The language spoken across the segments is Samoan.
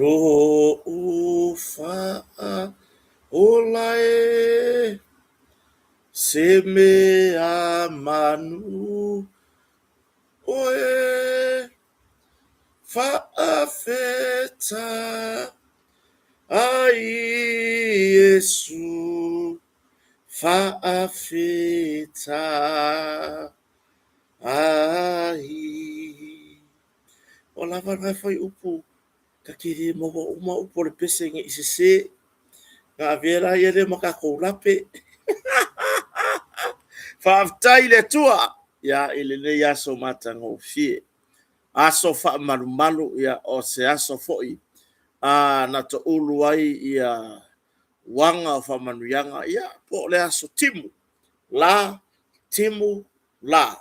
Lo'u fa'aola e, se mea manu oe, fa'afeta ai Iesu, fa'afeta ai. Ua lava lena fuaiupu ta te le maua uma upu o le pese ne i sese. Na avea la ia lea ma tatou lape. Faafetai i le Atua ia i lenei aso matagofie. Aso faamalumalu ia o se aso foi a na toulu ai ia uaga o faamanuiaga ia po o le aso timu. La timu la.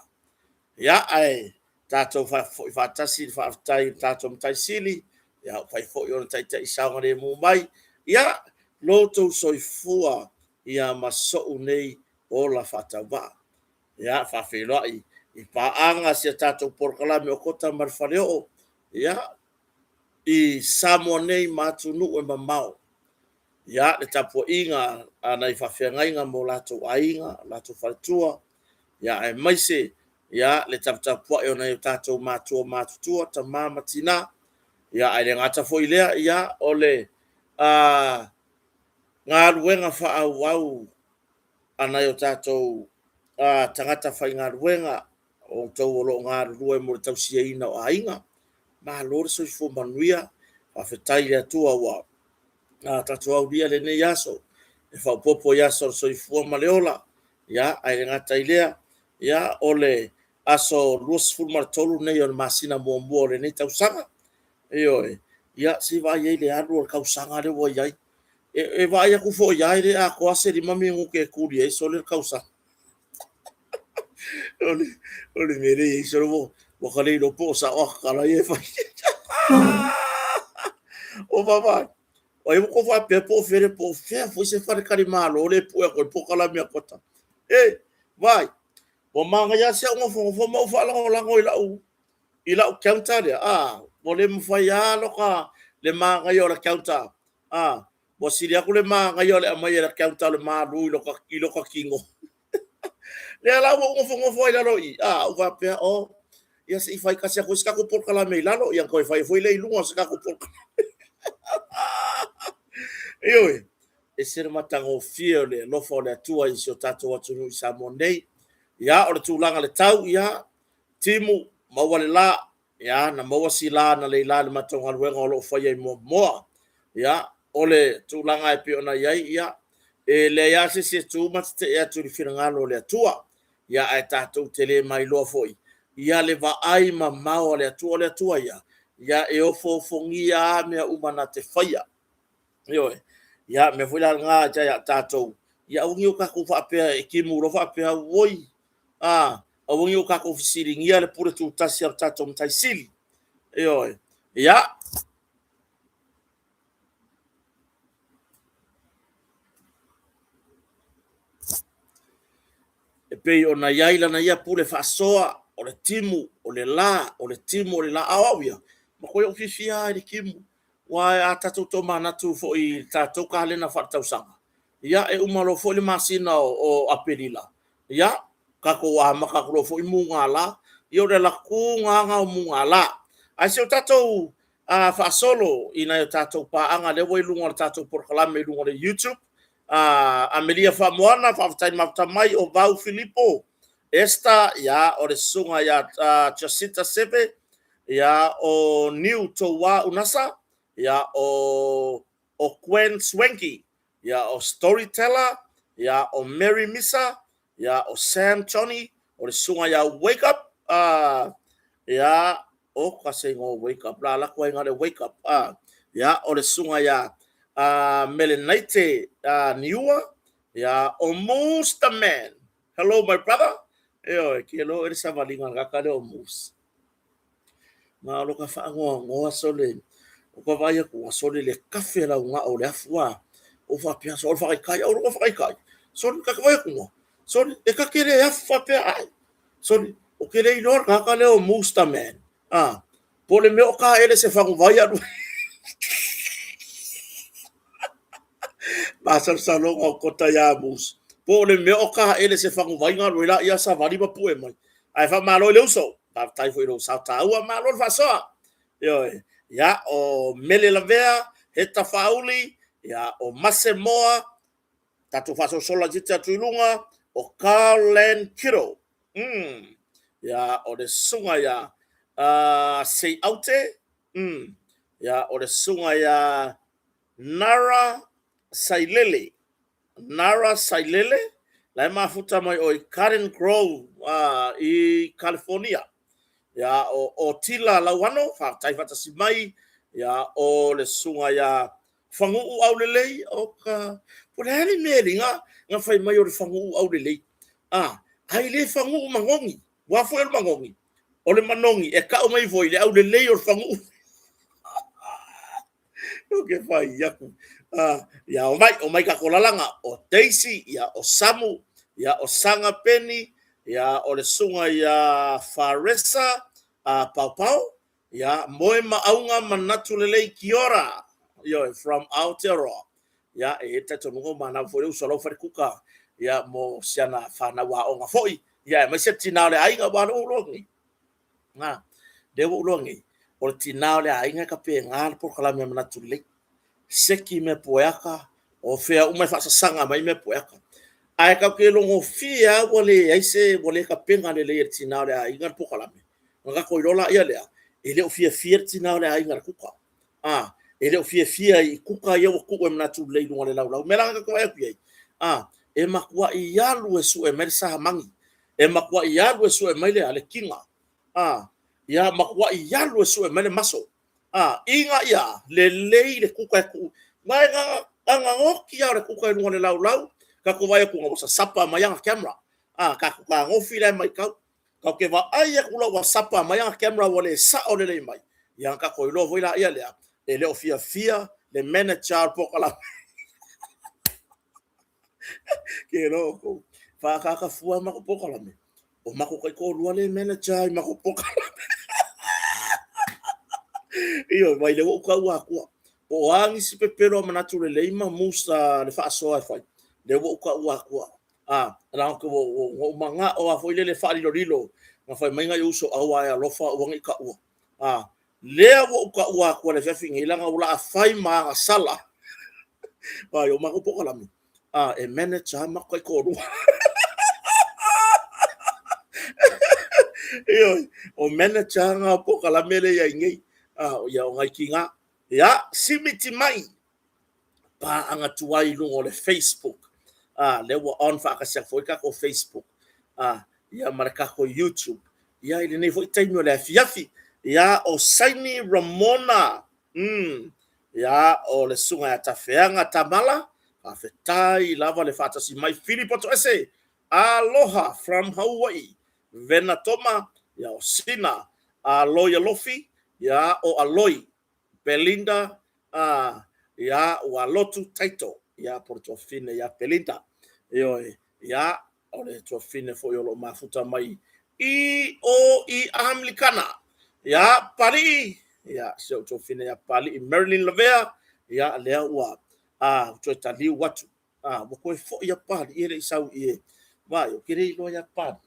Ia, ae tatou faafoi faatasi le faafetai i le tatou Matai Sili, ia ua fai foi ona taitai saogalemu mai. Ia, lo outou soifua ia ma sou nei ola faatauvaa. Ia, faafeiloai i paaga si a tatou polokalame o Kota ma le Faleoo, ia, i Samoa nei ma atunuu e mamao. Ia, le tapuaiga a nai faafeagaiga ma o latou aiga, o latou faletua, ia aemaise ia le taputapuai o nai o tatou matua matutua, tama ma tina. Ia ae le gata foi i lea, ia o le galuega faaauau a nai o tatou tagata faigaluega, o outou o lo o galulue mo le tausiaina o aiga. Malo le soifua manuia, faafetai i le Atua ua tatou aulia lenei aso e faaopoopo i aso o le soifua ma le ola. Ia, ae le gata i lea, ia o le aso 23 lenei o le masina muamua o lenei tausaga. Ioe, ia se i vaai i ai i le alu o le tausaga lea ua i ai. E vaai atu foi lava e le atoa se 5 minute e tuli ai sole le tausaga. O le mea lea e i ai sole ua ta le iloa po o sao a ta tala ia e fai. O vaavaai, o ai ua tou faapea po o fea, po o fea foi se faletalimalo lea e pue atu ai le polokalame a Kota. E, vaai, ua manaia lava si au nofonofo ma ou faalagolago i lau counter lea, a, ua le mafai lava loka le manaia o le counter, a, ua sili atu le manaia o le aumai e le counter o le malu i lota tino. Lea la ua ou nofonofo ai i lalo i i, a, ou faapea, oh, ia se i fai tasi atu se tatou polokalame i lalo, ia ona toe fai foi lea i luga o se tatou polokalame. Ioe, ese le matagofie o le alofa o le Atua i si o tatou atunuu i Samoa nei. Ia, o le tulaga i le tau, ia, timu, maua le la, ia, na maua si la analeila i le matou galuega o lo o faia i Moamoa. Ia, o le tulaga e pei ona i ai, ia, e leai lava se isi e tu ma tetee atu i le finagalo o le Atua. Ia, ae tatou te le mailoa foi, ia le vaai mamao a le Atua. O le Atua ia, ia e ofoofogia lava mea uma na te faia. Ioe. Ia, mea foi la lena ia tatou, ia aua ne i o tatou faapea e timu loa faapea, oi, a, aua ne i o tatou fesiligia le pule tutasi a le tatou Matai Sili. Ioe. Ia, e pei ona i ai lana ia pule faasoa, o le timu, o le la, o le timu, o le la. A o au ia, matuai ou fiafia lava i le timu. Aua a tatou tomanatu foi i le tatou kalena faaletausaga, ia e uma loa foi le masina o Aperila, ia tatou amata atu loa foi mugala. Ia o le alu atu lena o mugala. Ae se i o tatou faasolo i nai o tatou paaga lea ua i luga o le tatou polokalame i luga o le YouTube. Amelia Faamoana, faafetai mafuta mai, o Vau Filipo, Esther, ia, o le susuga ia Jacinta Seve, ia, o Niu Toua Unasa, ia, o Gwen Swanky, ia, o Storyteller, ia, o Mary Misa, ia, o Sam Johnny, o le susuga ia Wake Up, ia, o ka se igoa Wake Up, la alatu ai na le Wake Up, ia, o le susuga ia Melenaite Niua, ia, o Moose the Man, hello my brother, ioe, ke loa le savaliga o le tagata lea o Moose. Ma o lo ka faanoanoa sole, o ka vaai atu sole le kafe lau gao o le afu a, o faapea so o le whakaikai, o lo ka whakaikai, sole ka vaai atu sole e ka kele afu faapea ai, sole o ke le iloa le tagata lea o Moose the Man, a, po o le mea o ka ele se faguvai alu. Masalosaloga o kota iā Moose. Po o le mea o kaele se faguvai galue la ia savali ma pue mai. Ae faamalo i le uso. Faafetai foi i lou sao taua. Malo le faasoa. Ioe. Ia, o Mele Lavea, Heta Faauli, ia, o Mase Moa, tatou faasolosolo laitiiti atu i luga, o Carl Len Kittle. Ia, o le susuga ia Seiaute. Ia, o le susuga ia Nara Sailele. Nara Sailele, la e mafuta mai o i Garden Grove i California. Ia, o Otila Lauano, faafetai faatasi mai. Ia, o le susuga ia Faguu Aulelei, o ka... Po o le a le mea e liga na fai mai o le Faguu Aulelei. A, ai le faguu manogi. Ua foi o le manogi? O le manogi e tau mai foi le aulelei o le faguu. Ou ke fai aku. Ia o mai, o mai tatou lalaga. O Daisy, ia o Samu, ia o Saga Peni, ia o le susuga ia Faresa Paopao, ia Moe Maauga Manatu Lelei Kiora, ioe, from Aotearoa. Ia, e i ai le talitonuga ua manava foi le uso a lau falekuka, ia, mo si ana fanau aoga foi, ia, aemaise le tina o le aiga, aua o lea ua ou iloa nei, na, lea ua ou iloa nei, o le tina o le aiga e tapena le polokalame a Manatu Lelei. Seki mea pueata, o fea uma e faasasaga mai mea pueata. Ae tatou te logofie lava ua leai se, ua le tapena lelei e le tina o le aiga le polokalame, ona tatou iloa laia lea, e le o fiafia le tina o le aiga i le kuka. A, e le o fiafia i kuka ia ua tuu e Manatu Lelei i luga o le laulau. O le mea la lena tatou te vaai atu i ai, a, e matuai alu e sue mai le samagi, e matuai alu e sue mai le, le kiga, a, ia matuai alu e sue mai le maso, a, ina ia lelei le kuka e tuu. Ma e gagoti lava o le kuka i luga o le laulau, tatou vaai atu ua sasapa mai ana camera, a, tatou fetagofi la e matau. Tatou te vaai atu la ua sapa mai ana camera ua le sao lelei mai, ia ona tatou iloa foi laia lea, e le o fiafia le manager o le polokalame. Ke iloa outou, faaataata fua matou polokalame, o matou taitoalua lea e manager i matou polokalame. Ioe, mai lea ua ou taua atua. Po o a nisi pepelo a Manatu Lelei ma Musa le faasoa e fai, lea ua ou taua atua. A, leaga ua ou manao lava foi lele e faalilolilo, na fai mai nai uso, aua e alofa aua ne i taua. A, lea ua ou taua atua i le afiafi nei, leaga o le a fai ma agasala. Ai, o matou polokalame, a, e manage lava matou taitoalua. Ioe, o manage lava na o polokalame lea e i ai nei. A, ia o nai tiga. Ia, simiti mai paaga tuai i luga o le Facebook. A, lea ua on faatasi atu foi le tatou Facebook, a, ia ma le tatou YouTube. Ia, i lenei foi taimi o le afiafi. Ia, o Saini Ramona, ia, o le susuga ia Tafeaga Tamala, faafetai lava le faatasi mai. Fili Potoese, aloha from Hawaii. Vena Toma, ia, o Sina, Aloi Alofi, ia, o Aloi Belinda, a, ia, ua lotu Taito, ia, po o le tuafafine ia Belinda. Ioe, ia, o le tuafafine foi o lo o mafuta mai i o i Amerikana. Ia, Palii, ia, si ou tuafafine ia Palii Marilyn Lavea, ia, lea ua, a, toe taliu atu. A, ua toe foi a Palii e le i sau i e. Vaai, ou te le iloa ia Palii.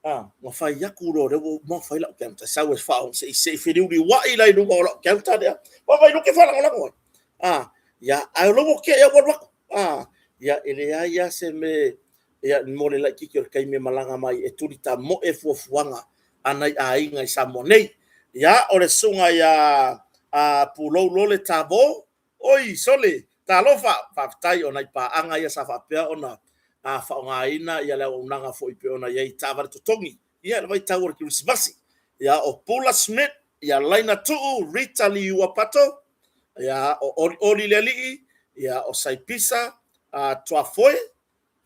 A, ua fai atu loa lea ua uma ona fai lau counter, sau e fao se i se i feliuliuai la i luga o lau counter lea. Ua fai luke faalagolago ai. A, ia, ae o lea ua tea ua alu atu. A, ia, e leai lava se mea, ia, mo le laitiiti o le taimi e malaga mai e tuli tamoe fuafuaga a nai aiga i Samoa nei. Ia, o le susuga ia a Pulou Lole Tavo, Oi, sole! Talofa! Faafetai o nai paaga ia sa faapea ona faaaogaina ia le auaunaga foi pei ona i ai i taavale totogi ia i le vaitau o le Kerisimasi. Ia, o Pula Smith, ia Laina Tuu, Rita Liuapato, ia, o Olioli le Alii, ia, o Saipisa Tuafoe,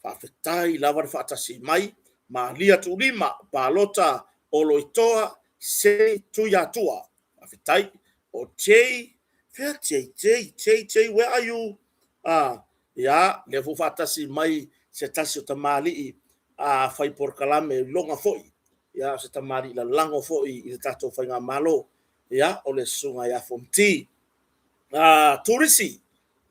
faafetai lava le faatasi mai, Malia Tuulima, Palota Oloitoa, Seli Tuiatua. Faafetai. O Jay, fea Jay? Jay, Jay, Jay, where are you? Ah, ia, lea foi faatasi mai se tasi o tamalii a fai polokalame iloga foi. Ia, o se tamalii lalago foi i le tatou faigamalo. Ia, o le susuga ia Fonti. Ah, Turisi.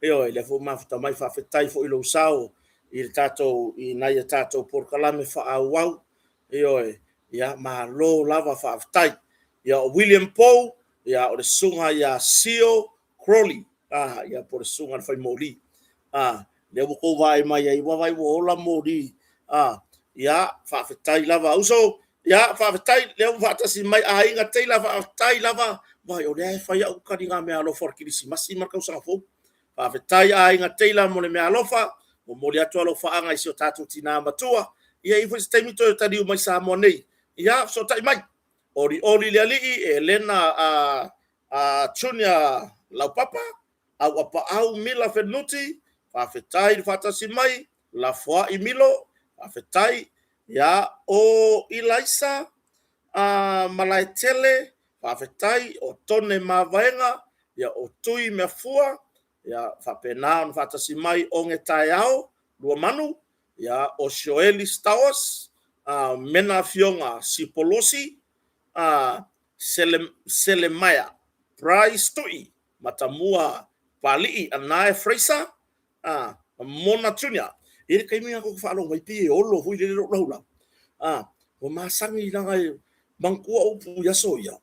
Ioe, lea foi ua mafuta mai, faafetai foi i lou sao i le tatou, i nai a tatou polokalame faaauau. Ioe, ia malo lava faafetai. Ia o William Pou, ia o le susuga ia Sio Crowley, ia po o le susuga i le fai moli. Lea ua tou vaai mai ai, ua vaai ua ola moli. Ia, faafetai lava uso. Ia, faafetai, lea ua faatasi mai Aiga Taylor, faafetai lava. Vaai, o lea e fai au taliga meaalofa o le Kerisimasi ma le Tausaga Fou. Faafetai Aiga Taylor mo le meaalofa. Momoli atu alofaaga i si o tatou tina matua. Ia, e i ai foi se taimi toe taliu mai i Samoa nei, ia fesootai mai. Olioli le Alii, Elena Junior Laupapa, Auapaau Mila Fenunuti, faafetai le faatasi mai, Lafoai Milo, faafetai. Ia, o Ilaisa Malaetele, faafetai. O Tone Mavaega, ia o Tui Meafua, ia faapena ona faatasi mai Oge Taeao Luamanu, ia o Sioeli Stowers, Mena Afioga Sipolosi, Selemaia Bryce Tui, Matamua Papalii Anae Fraser, Mona Junior. E i ai le taimi na tou faalogo mai pei e olo foi lele lou laulau. Ua masani leaga e manatua upu i aso ia,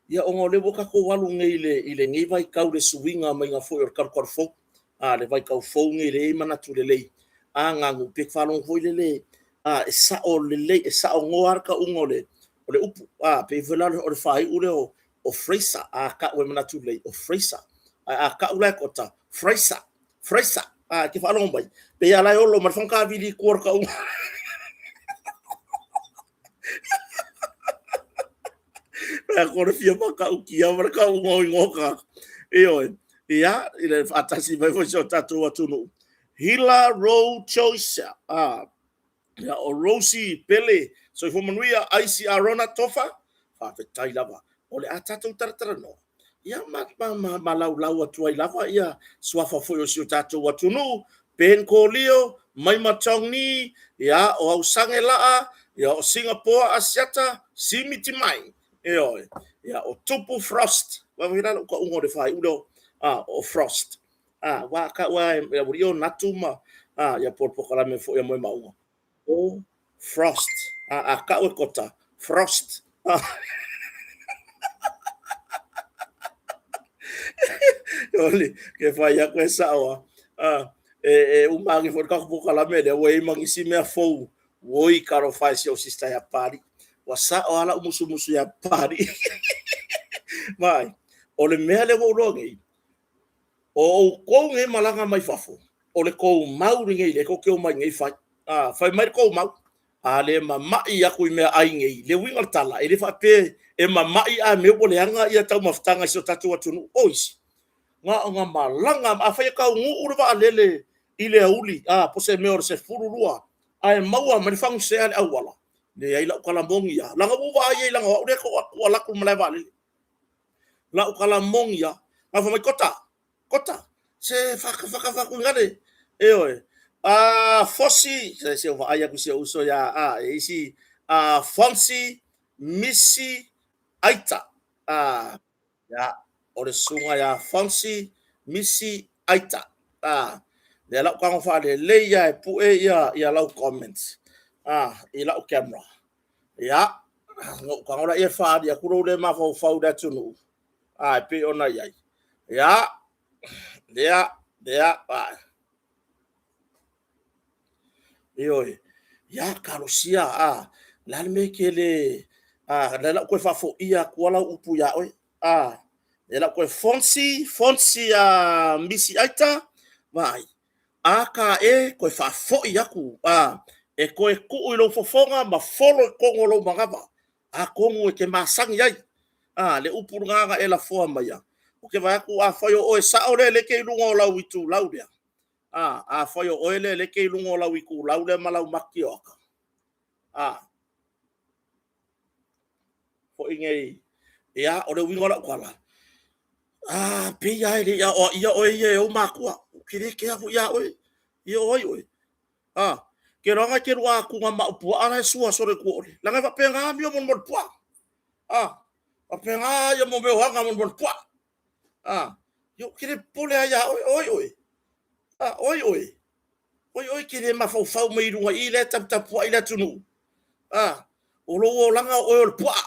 ia ona o lea ua tatou alu nei i lenei vaitau i le suiga mai foi o le talutalu fou. Le vaitau fou lenei lea e i ai manatu lelei, ganu, pei e faalogo foi lele, e sao lelei, e sao noa lava le tauga o le upu. Pei foi la o le faaiu lea o Fraser, a tau e manatu lelei, o Fraser. Ae a tau la e Kota, Fraser, Fraser. E te faalogo mai, pei lava la e olo ma le fagatavili i tua o le tauga. Pe a kore fia matautia ma le tauga o igoa o tagata. Ioe, ia, i le faatasi mai foi o si o tatou atunuu. Hila Row Joyce, ia, o Rosie Pele, soifua manuia, Aisi Arona Tofa, faafetai lava. O le a tatou talatalanoa, ia ma laulau atu ai lava ia suafa foi o si o tatou atunuu, Ben Kolio, Maima Chong-Nee, ia, o Ausage Laa, ia, o Singapoa Asiata, Simi Timai, ioe, ia, o Tupu Frost, vaai la lou tauga o le faaiu lea o Frost, aua a tau lava e aualii ia o Natu ma, ia po o le polokalame foi a Moemauga, o Frost. A tau e Kota, Frost. Oli, ke fai atu e sao lava. E uma ane foi le tatou polokalame lea, ua i ai ma nisi mea fou. Oi, talofa e i si ou sister ia Papalii. Ua sao lava lau musumusu ia Papalii. Vaai, o le mea lea ua ou iloa nei, o outou nei e malaga mai fafo, o le tou mau lenei lea tou te omai nei fai. Fai mai le tou mau, a le mamai atu i meaai nei, le uiga o le tala, e le faapea e mamai a mea ua leaga ia taumafataga i si o tatou atunuu. O isi, na ona malaga, afai e taunuu le vaalele i le aoauli, po o se mea o le 12, ae maua mai le fagusea i le auala, leai lau tala moni lava, leaga ua ou vaai i ai leaga o au lea faatoa alu atu i le malae vaalele. Lau tala moni lava, na fai mai, Kota, Kota, se fata atu i gale. Ioe. Fosi, se i vaai atu i si ou uso ia, e isi, Fonsi, Misi, Aita. Ia, o le susuga ia Fonsi, Misi, Aita. Lea la ua tago faalelei lava e pue ia lau comment i lau camera. Ia, ona ou tago lea e faaali atu lou le mafaufau i le atunuu, e pei ona i ai. Ia, lea, lea, a. Ioe, ia, talosia, a, le a le mea e te le, a, lea la ua toe faafoia atu lau upu ia oe. A, lea la ua toe Fonsi, Fonsi a Misi Aita, vaai, a ta e toe faafoi atu, a, e toe tuu i lou fofoga ma folo i totonu o lou manava, atonu e te masani ai. A, le upu lena na e lafoa maia, ou te vaai atu afai o oe sao lea e te i luga o lau itulau lea, a, afai o oe lea e te i luga o lau itulau lea ma lau matioaka, a, foi nei, ia, o le uiga o lau tala, a, pei lava e le i aoaia oe ia e ou matua, ou te le kea foi ia oe, ia o ai oe? A, ke loaga e te lua atuga ma au puaa la e sua solo i tua ole. Leaga e faapena amio mo le puaa. A, faapena ia mo mea o aga mo le puaa. A, ia ou te le popole lava ia oe, o ai oe? A, o ai oe? O ai oe e te le mafaufau mai i luga i i lea e taputapuai le atunuu? A, o lou olaga o oe o le puaa.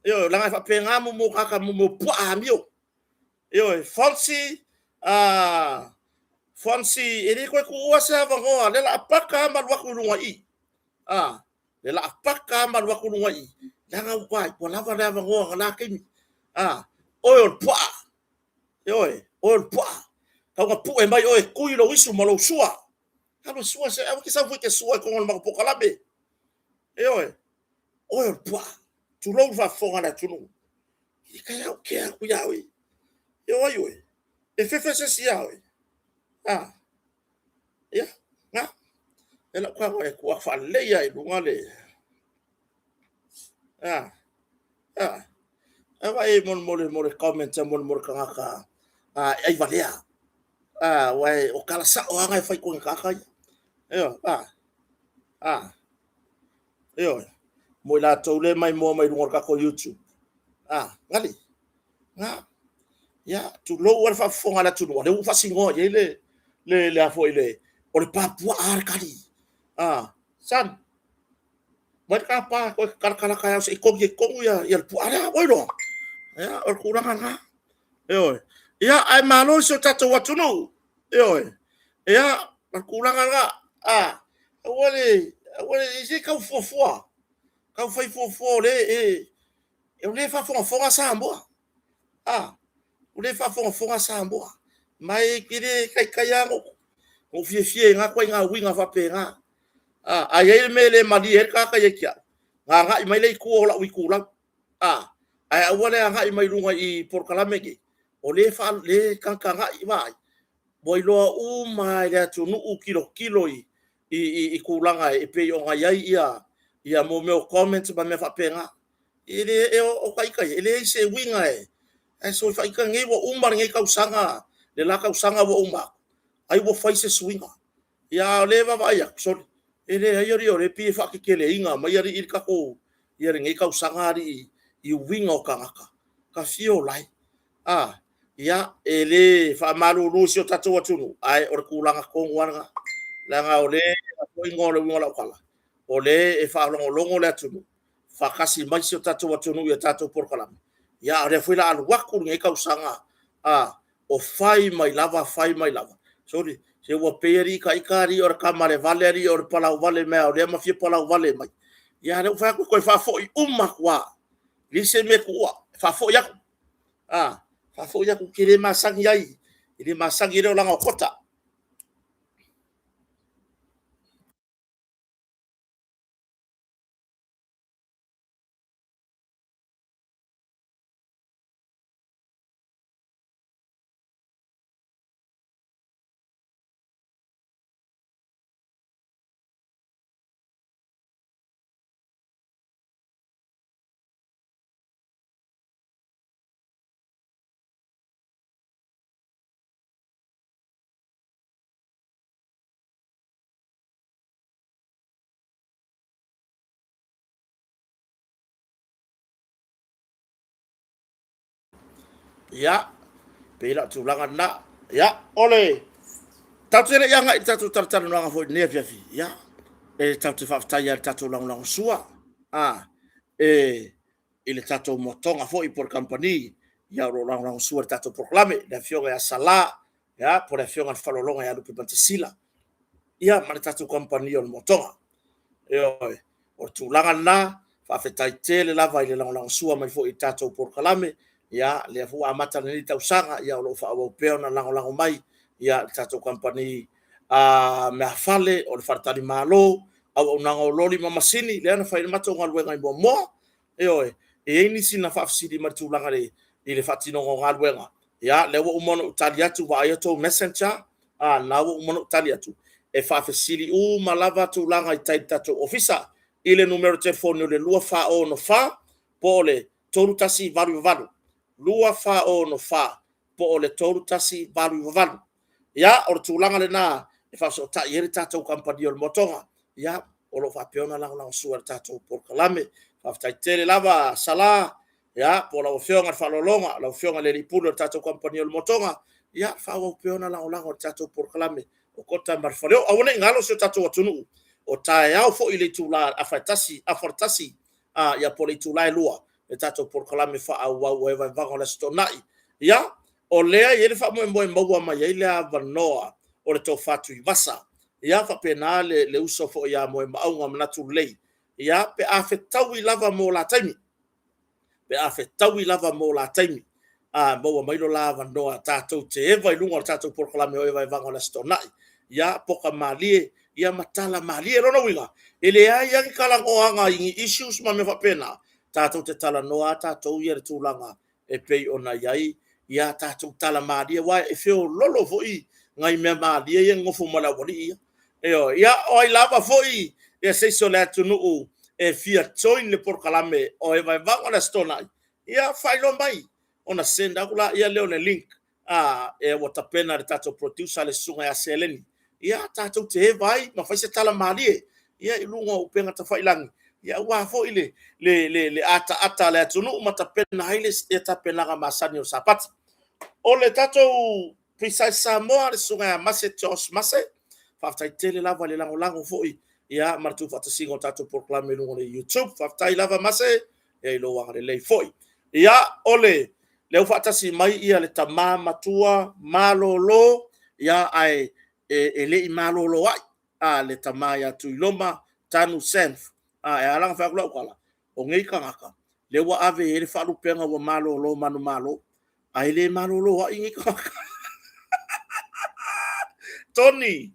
Ioe, leaga e faapena mo tagata mo puaa amio. Ioe, Fonsi, a Fonsi, e le toe tuua se avanoa, lea o le a paka lava ma alu atu i luga i i. A, le la paka lava ma alu atu i luga i i, leaga ua lava le avanoa na la taimi. A, oe o le puaa. Ioe, oe o le puaa. Tau ina pue mai oe e tui lou isu ma lou sua. Alu e sua, aua e te sau foi e te sua i totonu o le matou polokalame. Ioe, oe o le puaa. Tulou le faafofoga a le atunuu. I don't care atu ia oe. Ia o ai oe? E fefe se isi ia oe? A, ia, na. E lau tago e tuu atu faalelei lava i luga le... A, a. A vai mo le mo le comment mo le tagata a e aivalea. A, aua o tala sao lava na e fai i totonu o tagata ia. Ioe, a, a. Ioe, mo i latou lea e maimoa mai luga o le tatou YouTube. A, gali. Na. Ia, tulou lava le faafofoga a le atunuu, o lea ua faasinoa i ai le le a foi le o le pa puaa le tali. A, son, vai le tapa toe talatalata se i togi ai i totonu ia le puaa lea. Ua iloa? Ia, o le tulaga lena. Ioe. Ia, ae malo i si o tatou atunuu. Ioe. Ia, o le tulaga lena. A, aua le, aua le, se tau fuafua, tau fai fuafua o lea e, o lea e faafogafoga Samoa. A, o lea e faafogafoga Samoa. Ma e le taitai lava ona ou fiafia i na ituaiga uiga faapena. A i ai le mea e le malie ai le tagata ia te au, ona agai mai lea i tua o lau itulau. A, ae aua le agai mai luga i polokalame nei, o lea e tagatagai, vaai, ua iloa uma lava e le atunuu tilotilo i tulaga e pei ona i ai ia mea o comments ma mea faapena. E le, o ita ia, e leai se uiga e, ae so ita nei ua uma lenei tausaga, le la tausaga ua uma atu, ai ua fai se suiga. Ia a o lea e vaavaai atu, sole, e leai alii o lea e pei e faateteleina mai alii le tatou, ia lenei tausaga alii i uiga o tagata. Ta fia o lai. A, ia, e le faamalulu i si o tatou atunuu, ae o le tulaga tonu lava lena. Leaga o lea, o le uiga o lau tala, o lea e faalogologo le atunuu, faatasi mai si o tatou atunuu i a tatou polokalame, ia a o lea foi o le a alu atu lenei tausaga, a, o fai mai lava, fai mai lava. Sole, se ua pei alii ita alii o le tama a le vale alii o le palauvale mai lava o lea ma fia palauvale mai. Ia a o lea ua fai atu, toe faafoi uma atu lava, e leai se mea e tuua, e faafoi atu. A, faafoi atu ou te le masani ai, e le masani ai le olaga o kota. Ia, pei la o tulaga lena. Ia, o le tatou te le i agai i le tatou talatalanoaga foi i lenei afiafi, ia, e tatou te faafetai lava i le tatou lagolagosua, a, e i le tatou moatoga foi po o le kamupani, ia o lo o lagolagosua i le tatou polokalame, le Afioga ia Sala, ia, po o le Afioga i le Faleologa ia Lupe Matasila, ia ma le tatou kamupani o le moatoga. Ioe, o le tulaga lena, faafetai tele lava i le lagolagosua mai foi i le tatou polokalame, ia, lea foi ua amata lenei tausaga, ia o lo o faaauau pea ona lagolago mai ia le tatou kamupani a meafale, o le faletalimalo, auaunaga o loli ma masini, lea na fai ai le matou galuega i Moamoa. Ioe, e i ai nisi na faafesili mai i le tulaga i le faatinoga o galuega, ia lea ua uma ona ou tali atu, vaaia tou messenger, a, lena ua uma ona ou tali atu, e faafesili uma lava tulaga i tai i le tatou ofisa i le numera telefoni o le 2464 po o le 3188. 2464 po o le 3188. Ia, o le tulaga lena e faafesootai ai le tatou kamupani o le Moatoga. Ia, o lo o faapea ona lagolagosua i le tatou polokalame. Faafetai tele lava Sala, ia, po o lau Afioga i le Faaaloaloga, lau Afioga i le Alii Pule o le tatou kamupani o le Moatoga. Ia, faaauau pea ona lagolago i le tatou polokalame o Kota ma le Faleoo. Aua ne i galo si o tatou atunuu, o taeao foi i le itula e 1:30, ia po o le itula e 2:00 le tatou polokalame faaauau o Ea Vaevaega o le Aso Toonai. Ia, o lea e i ai le faamoemoe e maua mai ai le avanoa o le Tofa Tuivasa. Ia faapena le uso foi ia Moemaauga Manatu Lelei, ia pe a fetaui lava ma o la taimi. Pe a fetaui lava ma o la taimi, maua mai lo la avanoa tatou te eva i luga o le tatou polokalame o Ea Vaevaega o le Aso Toonai. Ia, poka malie ma tala malie. O lona uiga, e leai lava ni talanoaga i ni issues ma mea faapena, tatou te talanoa lava tatou ia i le tulaga e pei ona i ai a tatou tala malie, aua e feoloolo foi nai mea malie ia e nonofo ma le aualii ia. Ioe. Ia, o ai lava foi se isi o le atunuu e fia join le polokalame o Ea Vaevaega o le Aso Toonai, ia faailoa mai ona send atu lea o le link ua tapena e le tatou producer le susuga ia Seleni, ia tatou te eva ai ma fai se tala malie i luga o upega tafailagi aua foi le ataata a le atunuu ma tapena ai le tapenaga masani o le Sapati. O le tatou Precise Samoa le susuga ia Mase Josh Mase, faafetai tele lava le lagolago foi ma le tuufaatasiga o tatou polokalame i luga o le YouTube. Faafetai lava Mase i lou agalelei foi. Ia, o le lea ua faatasi mai ia le tama matua malolo, ia ae e le i malolo ai a le tama ia Tuiloma Tanu Sanf. E ala ona fai atu lau tala, o nei tagata lea ua ave i ai le faalupega ua malolo manumalo, ae le malolo ai nei tagata. Tony,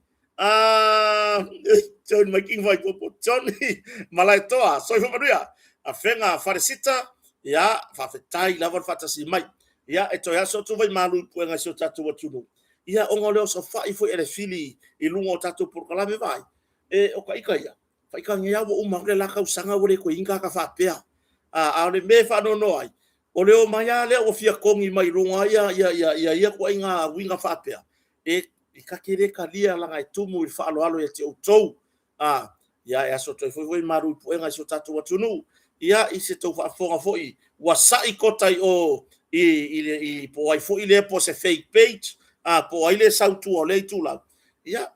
join mai King Faitopo, Tony Malaetoa, soifua manuia. Afega Falesita, ia, faafetai lava le faatasi mai. Ia, e toe aso atu vai malu i puega i si o tatou atunuu. Ia, ona o le osofai foi a le fili i luga o tatou polokalame, vaai, e, o ta ita ia, faita nei lava ua uma atu le la tausaga ua le toe i ai ni tagata faapea. A o le mea e faanoanoa ai, o le omai lava lea ua fia togi mai luga ia ia ituaiga uiga faapea, e ta te le talia leaga e tumu i le faaaloalo ia te outou. A, ia e aso atu ai foi malu i puega i si o tatou atunuu. Ia, i se tou faafofoga foi ua sai kota i o i po o ai foi lea po o se fake page, a po o ai le sau i tua o lea itulau. Ia,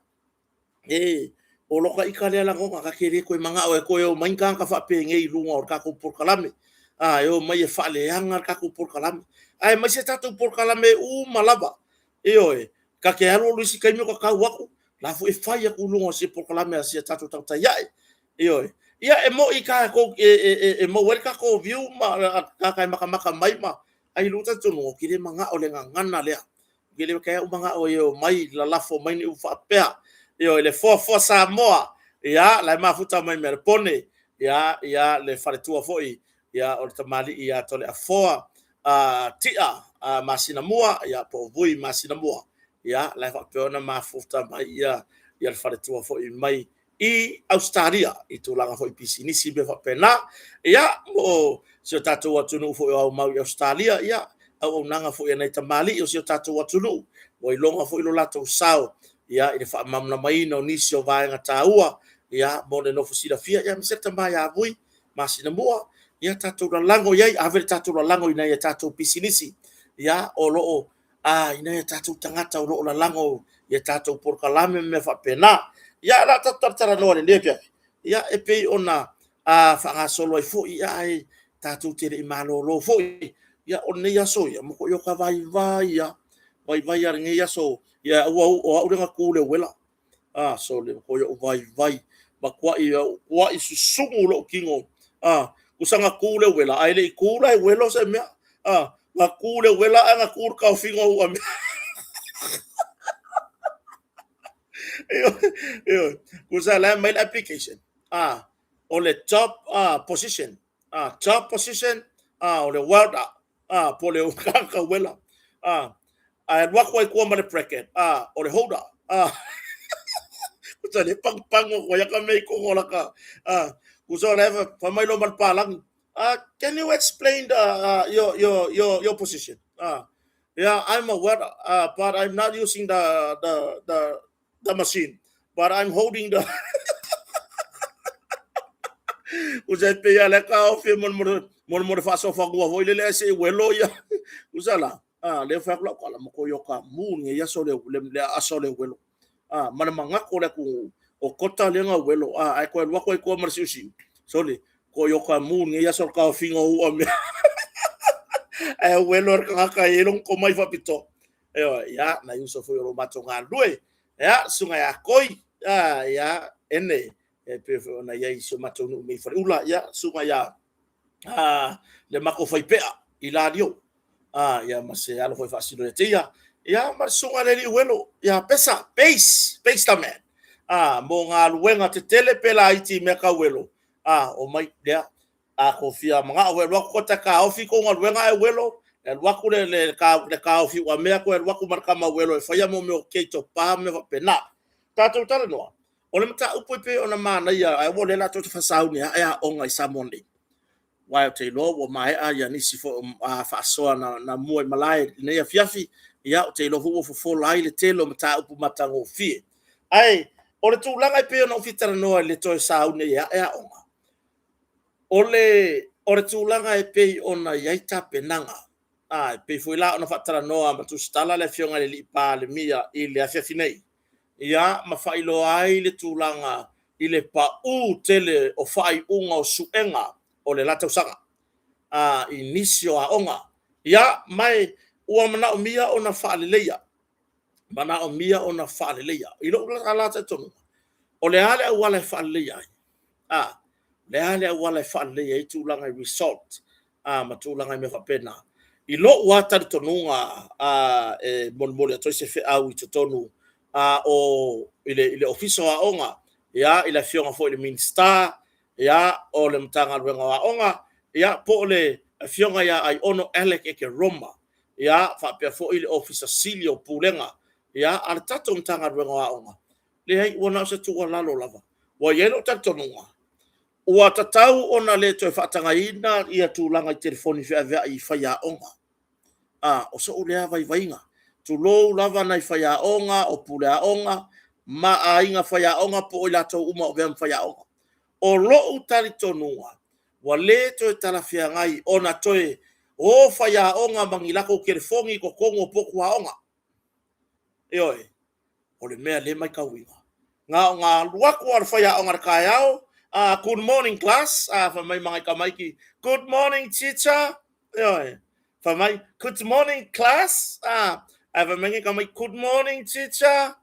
e o lota ita lea lagona, ta te le toe manao e toe omai ni tagata faapenei i luga o le tatou polokalame, e omai e faaleaga le tatou polokalame. Aemaise tatou polokalame uma lava. Ioe, ta te alu alu i isi taimi o ta tau atu, la foi e fai atu i luga o si polokalame a si a tatou tagata iae. Ioe. Ia e moi tatou e maua ai le tatou view ma tagata e matamata mai ma ai lou talitonuga, ou te le manao i le gagana lea. Ou te le kai manao e omai lalafo mai ni upu faapea. Ioe, le foafoa Samoa, ia, la e mafuta mai Melepone, ia, ia le faletua foi, ia, o le tamalii ia Toleafoa Tia Masinamua, ia, po o Vui Masinamua, ia, la e faapea ona mafuta mai ia le faletua foi mai i Ausetalia i tulaga foi pisinisi mea faapena. Ia, mo si o tatou atunuu foi o aumau i Ausetalia, ia, auaunaga foi a nai tamalii o si o tatou atunuu, ua iloga foi lo latou sao, ia, i le faamalamalamaina o nisi o vaega taua, ia, mo le nofo silafia, ia, aemaise le tama ia Vui Masinamua, ia tatou lalago i ai, ave le tatou lalago i nai a tatou pisinisi, ia, o lo o i nai a tatou tagata o lo o lalago i a tatou polokalame ma mea faapena. Ia, o le a tatou talatalanoa i lenei afiafi, ia, e pei ona faagasolo ai foi, ae tatou te le i malolo foi. Ia, o lenei aso ia, matuai ota vaivai lava, vaivai lava i lenei aso. Ia, ua o au lea na tu i le uela. A, sole, matuai ou vaivai, matuai ou susugu lou tino. A, tusa na tu i le uela, ae le i tu la e uelo se mea. A, na tu i le uela ae na tu i le taofiga o uamea. Ioe, tusa la e aumai le application, a, o le job position, a, job position, a, o le welder, a, po o le tagata uela, a, ae alu atu ai tua ma le bracket, a, o le holder, a, tusa le pagupagu atu ai aka mea i totonu o laka, a, tusa o la e fai mai loa ma le palagi, can you explain the, your position? Yeah, I'm a welder, but I'm not using the machine, but I'm holding the. Usa e pei lea ka ofi mo le faasofanua foi lele ae se i uelo ia. Usa la. A, lea ua fai atu lau tala, matua iokamu lenei aso le, le, le aasa o le uelo. A, ma le manatu o le atunuu, o kota lea na uelo, a, ae toe alu atu ai tua ma le siusiu. Sole, matua iokamu lenei aso le taofiga o u'a mea. Ae uelo le tagata e i ai lona tomai faapitoa. Ioe, ia, nai uso foi o lo o matou galulue. Ia, susuga ia Toi, a, ia, ene, e pei foi ona i ai i si o matou nuu nei i Faleula, ia, susuga ia le matou faipea i Lalio, ia ma se alo foi faasino ia te ia, ia ma le susuga i le alii uelo ia Pesa, Pace, Pace the man, mo galuega tetele pe laiti i mea tau uelo, omai lea, a tou fia manao foi e alu atu kota e taofi tou galuega ae uelo, e alu atu le taofi uamea toe alu atu ma le tama uelo e faia mo mea o keitopa ma mea faapena. Tatou talanoa, o le mataupu e pei ona manaia, ae ua o lea o le a toe fasauni ae aoga i Samoa nei. Aua ou te iloa ua maea ia nisi foi o faasoa na mua i malae i lenei afiafi, ia ou te iloa foi ua fofola ai le tele o mataupu matagofie. Ae o le tulaga e pei ona ou fia talanoa i le toe sauni e ae aoga, o le tulaga e pei ona i ai tapenaga, e pei foi la ona faatalanoa ma tusitala le Afioga i le Palemia i le afiafi nei, ia ma faailoa ai le tulaga i le pau tele o faaiuga o suega o le la tausaga i nisi o aoga. Ia, ma ua manaomia ona faaleleia, manaomia ona faaleleia. I lou la talitonuga, o le a le auala e faaleleia ai? A, le a le auala e faaleleia ai tulaga i result ma tulaga i mea faapena? I lou lava talitonuga, e molimoli atu ai se feau i totonu o i le Ofisa o Aoga, ia, i le Afioga foi i le Minisita, ia, o le Matagaluega o Aoga, ia, po o le Afioga ia Aiono Alec Ekeroma, ia, faapea foi le Ofisa Sili o Pulega, ia, a le tatou Matagaluega o Aoga. Leai, ua na o se tuualalo lava. Ua i ai lou talitonuga, ua tatau ona le toe faatagaina ia tulaga i telefoni feaveai i faiaoga. A, o sou lea vaivaiga. Tulou lava nai faiaoga, o puleaoga ma aiga faiaoga po o i latou uma o avea ma faiaoga. O lou talitonuga, ua le toe talafeagai ona toe o faiaoga ma ni latou telefoni i totonu o potu aoga. Ioe, o le mea lea e matauina, na ona alu atu lava o le faiaoga i le taeao, "Good morning class," fai mai ma nai tamaiti, "Good morning teacher." Ioe, fai mai, "Good morning class." Ae fai mai nai tamaiti, "Good morning teacher."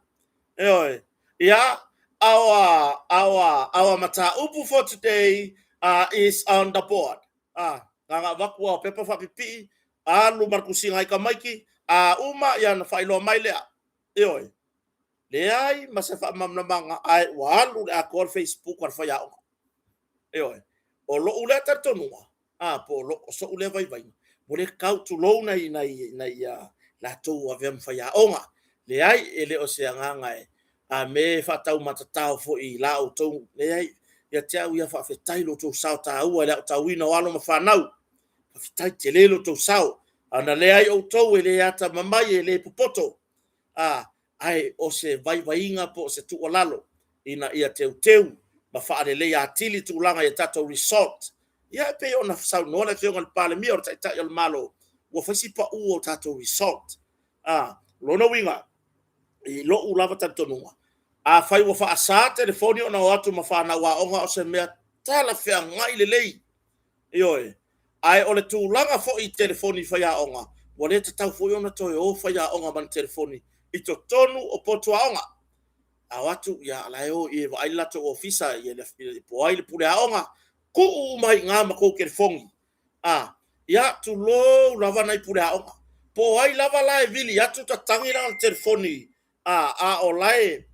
Ioe, ia, our mataupu for today is on the board. Na ona avatu lava o pepa faapipii, alu ma le tusiga ai tamaiti, a uma, ia ona faailoa mai lea. Ioe, leai ma se faamalamalamaga, ae ua alu le atoa le Facebook a le faiaoga. Ioe, o lou lea talitonuga, a, po o lou, o so'u lea vaivaiga, ua le tatau, tulou nai, nai, nai latou ua avea ma faiaoga. Leai, e le o se agaga e a me e faataumatatao foi i la outou, leai, ia te au ia, faafetai lo outou sao taua i le aotauina o alo ma fanau. Faafetai tele lo outou sao. Ana leai outou e le atamamai, e le popoto. A, ae o se vaivaiga po o se tuualalo ina ia teuteu ma faaleleia atili tulaga i tatou result. Ia, e pei ona saunoa le Afioga i le Palemia o le Taitai o le Malo, ua fai si pau o tatou result. A, lona uiga, i lou lava talitonuga, afai ua faasa telefoni ona o atu ma fanau aoga, o se mea talafeagai lelei. Ioe, ae o le tulaga foi i telefoni faiaoga, ua le tatau foi ona toe o faiaoga ma ni telefoni i totonu o potu aoga. A o atu, ia, la e o i e vaai le latou ofisa, ia, po o ai le pule aoga, tuu uma ai i ina ma tou telefoni. A, ia, tulou lava nai pule aoga. Po o ai lava la e vili atu tatagi lana telefoni, a o la e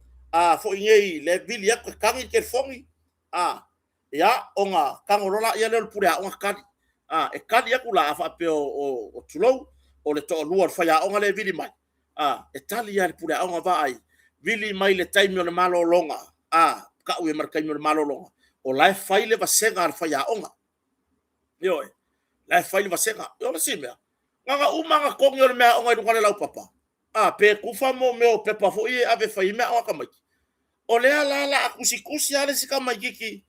foi nei le vili atu tatagi le telefoni, a, ia, ona tago loa lea o le pule aoga tali. A, e tali atu la, a faapea o, tulou, o le toalua o le faiaoga lea e vili mai, a, e tali lava le pule aoga, vaai, vili mai le taimi o le malologa, a, tau ia ma le taimi o le malologa, o la e fai le vasega a le faiaoga. Ioe, la e fai le vasega. O le isi mea, na ona uma ona togi o le mea aoga i luga o le laupapa, a, pe tufa mo mea o pepa foi e ave e fai ai mea aoga a tamaiti. O lea la la a tusitusi lava le isi tamaitiiti,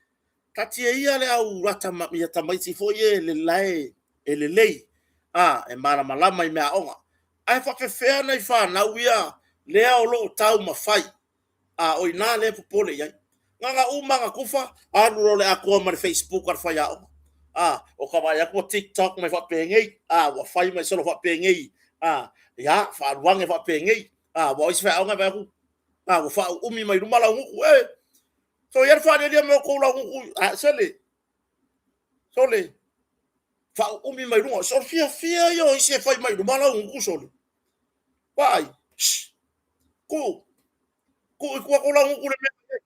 taatia ia le au ia tamaiti foi e lae e lelei, a, e malamalama i mea aoga. Ae faapefea nai fanau ia lea o lo o taumafai, a o i ina lea e popole i ai. Na ona uma ona tufa, alu loa le atoa ma le Facebook a le faiaoga. A, o ta vaai atu ua TikTok mai faapenei, a, ua fai mai solo faapenei, a, ia, faaalu ane faapenei. A, aua o isi faiaoga e vaai atu, a, ua faauumi mai luma laugutu. E, soia le faalialia mai o outou laugutu, a, sole, sole, faauumi mai luga. O le fiafia ia o isi e fai mai i luma laugutu, sole. Vaai, shh, tuu, tuu i tua tou laugutu i le mea e fai ai.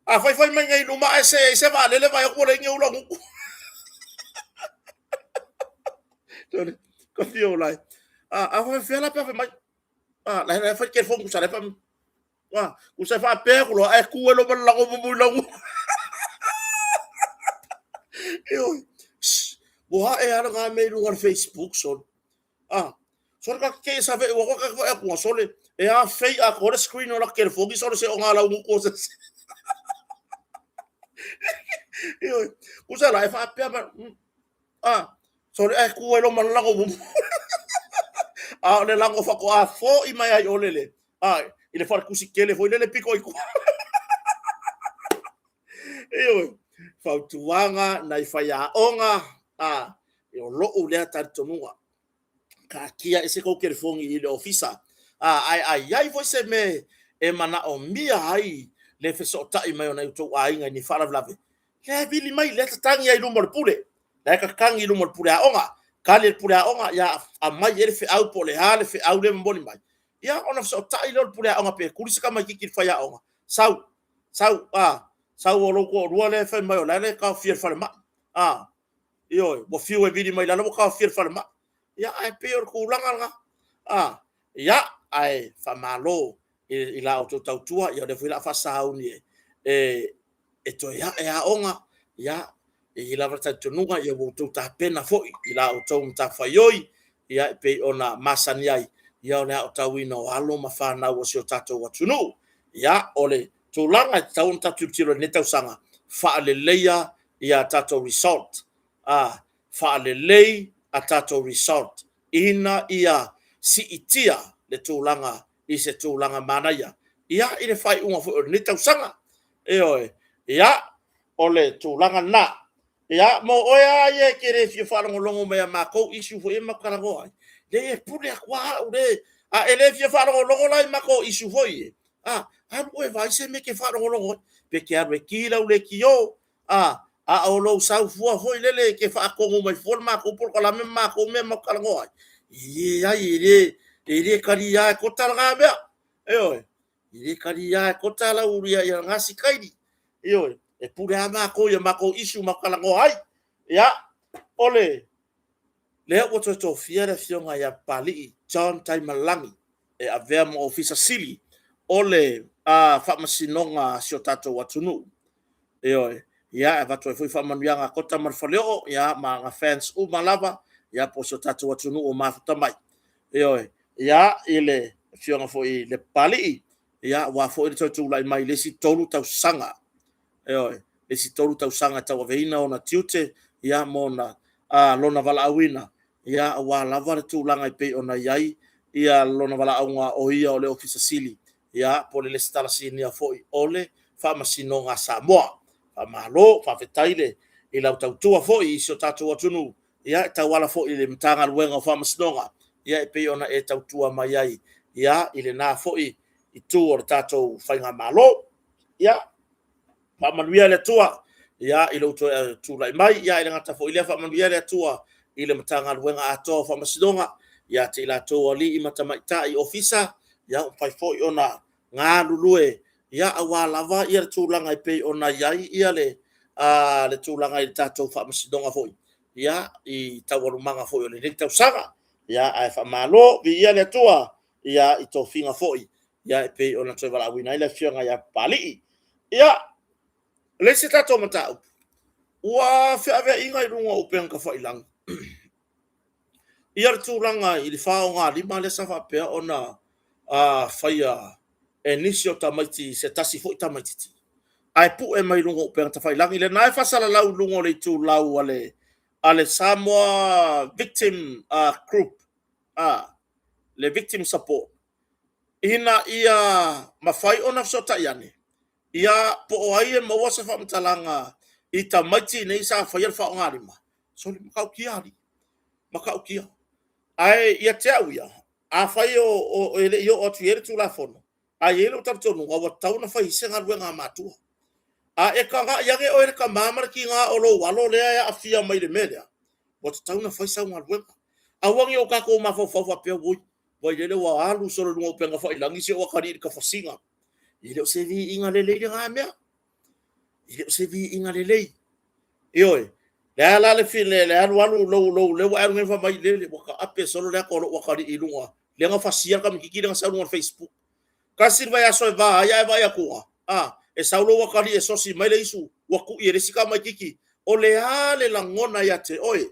A fai fai mai nei i luma ae see ai se vaalele vaai atu ua leai ni ou laugutu. Sole, ka fia o lai. A faapefea la pe a fai mai? A, la e fai telefoni tusa la e fa tusa e faapea atu loa ae tu ai loa ma le lago mumu i lau. Ioe. Ua ae lava lena mea i luga o le Facebook, sole. A, sole ta te sa veu atu ta te vaai atu sole e afei atoa le screen o lata telefoni sole se o ngā laugutu o se isi. Ioe. Tusa la e faapea mai, a, sole ae tu ai loa ma le lago mumu. A o le lago faatoa fo'i mai ai ole le, a, i le faletusi tele foi lele pito i tua. Ioe. Fautuaga nai faiaoga, a, o lo'u lea talitonuga. Taatia ese tou telefoni i le ofisa, a, ae a i ai foi se mea e manaomia ai le fesootai mai o nai o outou aiga i ni faalavelave, lea e vili mai, lea e tatagi ai i luma o le pule, la e tatagi i luma o le pule aoga, tali e le pule aoga, ia aumai i ai le feau po o le a le feau lea e momoli mai, ia ona fesootai lea o le pule aoga pe tuli se tamaitiiti i le faiaoga, sau, sau, a, sau o lou toalua lea e fai mai o la e taofia i le falemai, a, Ioe, ua fiu e vili mai lalo ua taofia le falemai. Ia, ae pei o le tulaga lena. A, ia, ae faamalo i la outou tautua, ia o lea foi o le a faasauni e, e toe ae aoga, ia, e i ai lava le talitonuga ia ua outou tapena foi i la outou matafaioi, ia e pei ona masani ai, ia o le aotauina o alo ma fanau a si o tatou atunuu. Ia, o le tulaga e tatau ona tatou tilotilo i lenei tausaga, faaleleia ia tatou result, a, faalelei a tatou result ina ia siitia le tulaga i se tulaga manaia, ia, i le faaiuga foi o lenei tausaga. Ioe, ia, o le tulaga lena. Ia, mo oe lava ia e te le fia faalogologo mai ia matou issue foi ia matou talanoa ai, leai e pule atu lava au le, a e le fia faalogologo la i matou issue foi ia, a, alu oe e vaai se mea e te faalogologo ai, pe te alu e ki lau leitio, a, a o lou sau fua foi lele e te faatonu mai fua le matou polokalame ma matou mea matou talanoa ai, e leai, e le, e le talia e Kota lena mea, ioe, e le talia e Kota lau ia, ia lena sikaili, ioe, e pule lava matou i a matou issue matou talanoa ai. Ia, o le, lea ua toe tofia le afioga ia Papalii John Taimalagi e avea ma Ofisa Sili o le Faamasinoga a si o tatou atunuu. Ioe, ia, e avatu ai foi faamanuiaga a Kota ma le Faleoo, ia, ma ana fans uma lava, ia, po o si o tatou atunuu o mafuta mai. Ioe, ia, i le afioga foi i le Papalii, ia, aua foi le toe tulai mai i le isi 3 tausaga. Ioe, le isi 3 tausaga e tauaveina ona tiute, ia, ma ona, lona valaauina, ia, aua lava le tulaga e pei ona i ai ia lona valaauga o ia o le Ofisa Sili, ia, po o le Lesitala Sinia foi o le Faamasinoga a Samoa. Faamalo, faafetai le i lau tautua foi i si o tatou atunuu, ia, e tauala foi i le Matagaluega o Faamasinoga, ia, e pei ona e tautua mai ai, ia, i lena foi itu o le tatou faigamalo. Ia, faamanuia le Atua, ia, i lou toe tulai mai, ia, e le gata foi i lea, faamanuia le Atua i le Matagaluega atoa o Faamasinoga, ia te i latou o alii ma tamaitai ofisa, ia, ua mafai foi ona galulue, ia, aua lava ia le tulaga e pei ona i ai ia le, le tulaga i le tatou Faamasinoga foi, ia, i taualumaga foi o lenei tausaga. Ia, ae faamalo, viia le Atua, ia, i tofiga foi, ia, e pei ona toe valaauina ai le afioga ia Papalii. Ia, o le isi tatou mataupu, ua feaveaiga i luga o upega tafailagi ia le tulaga i le faogalima lea sa faapea ona faia e nisi o tamaiti se tasi foi tamaititi ae pue mai luga o upega tafailagi lena e faasalalau i luga o le itulau a le Samoa Victim Group. le victim support ina ia mafai ona fesootai ane, ia po o ai e maua se faamatalaga i tamaiti nei sa faia le faaaogalima, sole, matautia alii, matautia. Ae ia te au ia, afai o e le i oo atu i ai le Tulafono, ae i ai lou talitonuga ua tatau ona fai se galuega a matua. A e tagai ane oe le tama ma le tina o lou alo lea e aafia mai i le mea lea, ua tatau ona fai sau galuega. Aua ne i o tatou mafaufau faapea, oi, vaai lele ua alu solo i luga o upega tafailagi si ou atalii i le tafasiga. E le o se viiga lelei lena mea. E le o se viiga lelei. Ioe. Le a la le file, le alu alu lou, lou, lea ua e alu nei fai mai lele ua taape solo le ata o lou atalii i luga, lea na fasia le tamaititi lea na sau i luga o le Facebook. Tasi le vaiaso e va ai ae vaai atu, a, e sau lou atalii e sosi mai le isu, ua tui e le isi tamaititi. O le a le lagona ia te oe?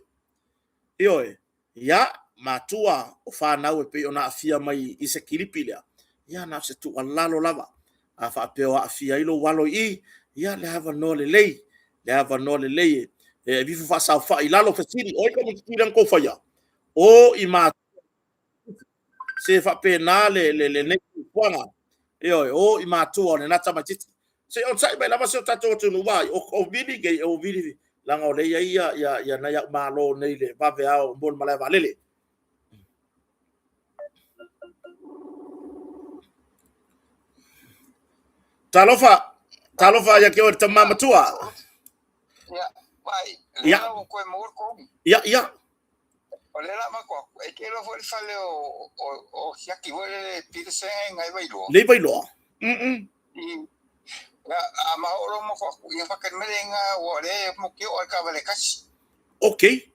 Ioe. Ia, matua o fanau e pei ona aafia mai i se kilipi lea, ia na o se tuualalo lava. A faapea o aafia ai lou alo i i, ia le avanoa lelei, le avanoa lelei e aveifo faasaofai i lalo fesili, o ai le tamaititi lea na tou faia? O i matua se faapena le lenei fuafuaga. Ioe, o i matua o lena tamaititi. Se i onosai mai lava si o tatou atunuu, vaai, o vili nei, o vili, leaga o lea e i ai ia, ia nai au malo nei le vave ao mo le malae vaalele. Talofa, talofa ia te oe le tama matua. Ia, vai, lea ua koe maua le kogi. Ia, ia. O lea la ma ko, e te iloa foi le fale o o o siaki foi le Peterson e ngai Vailoa. Le Vailoa. Mm. I ya a ma o lo mo ko ia fa ke mele nga o le mo ki o ka vale kasi. Okay.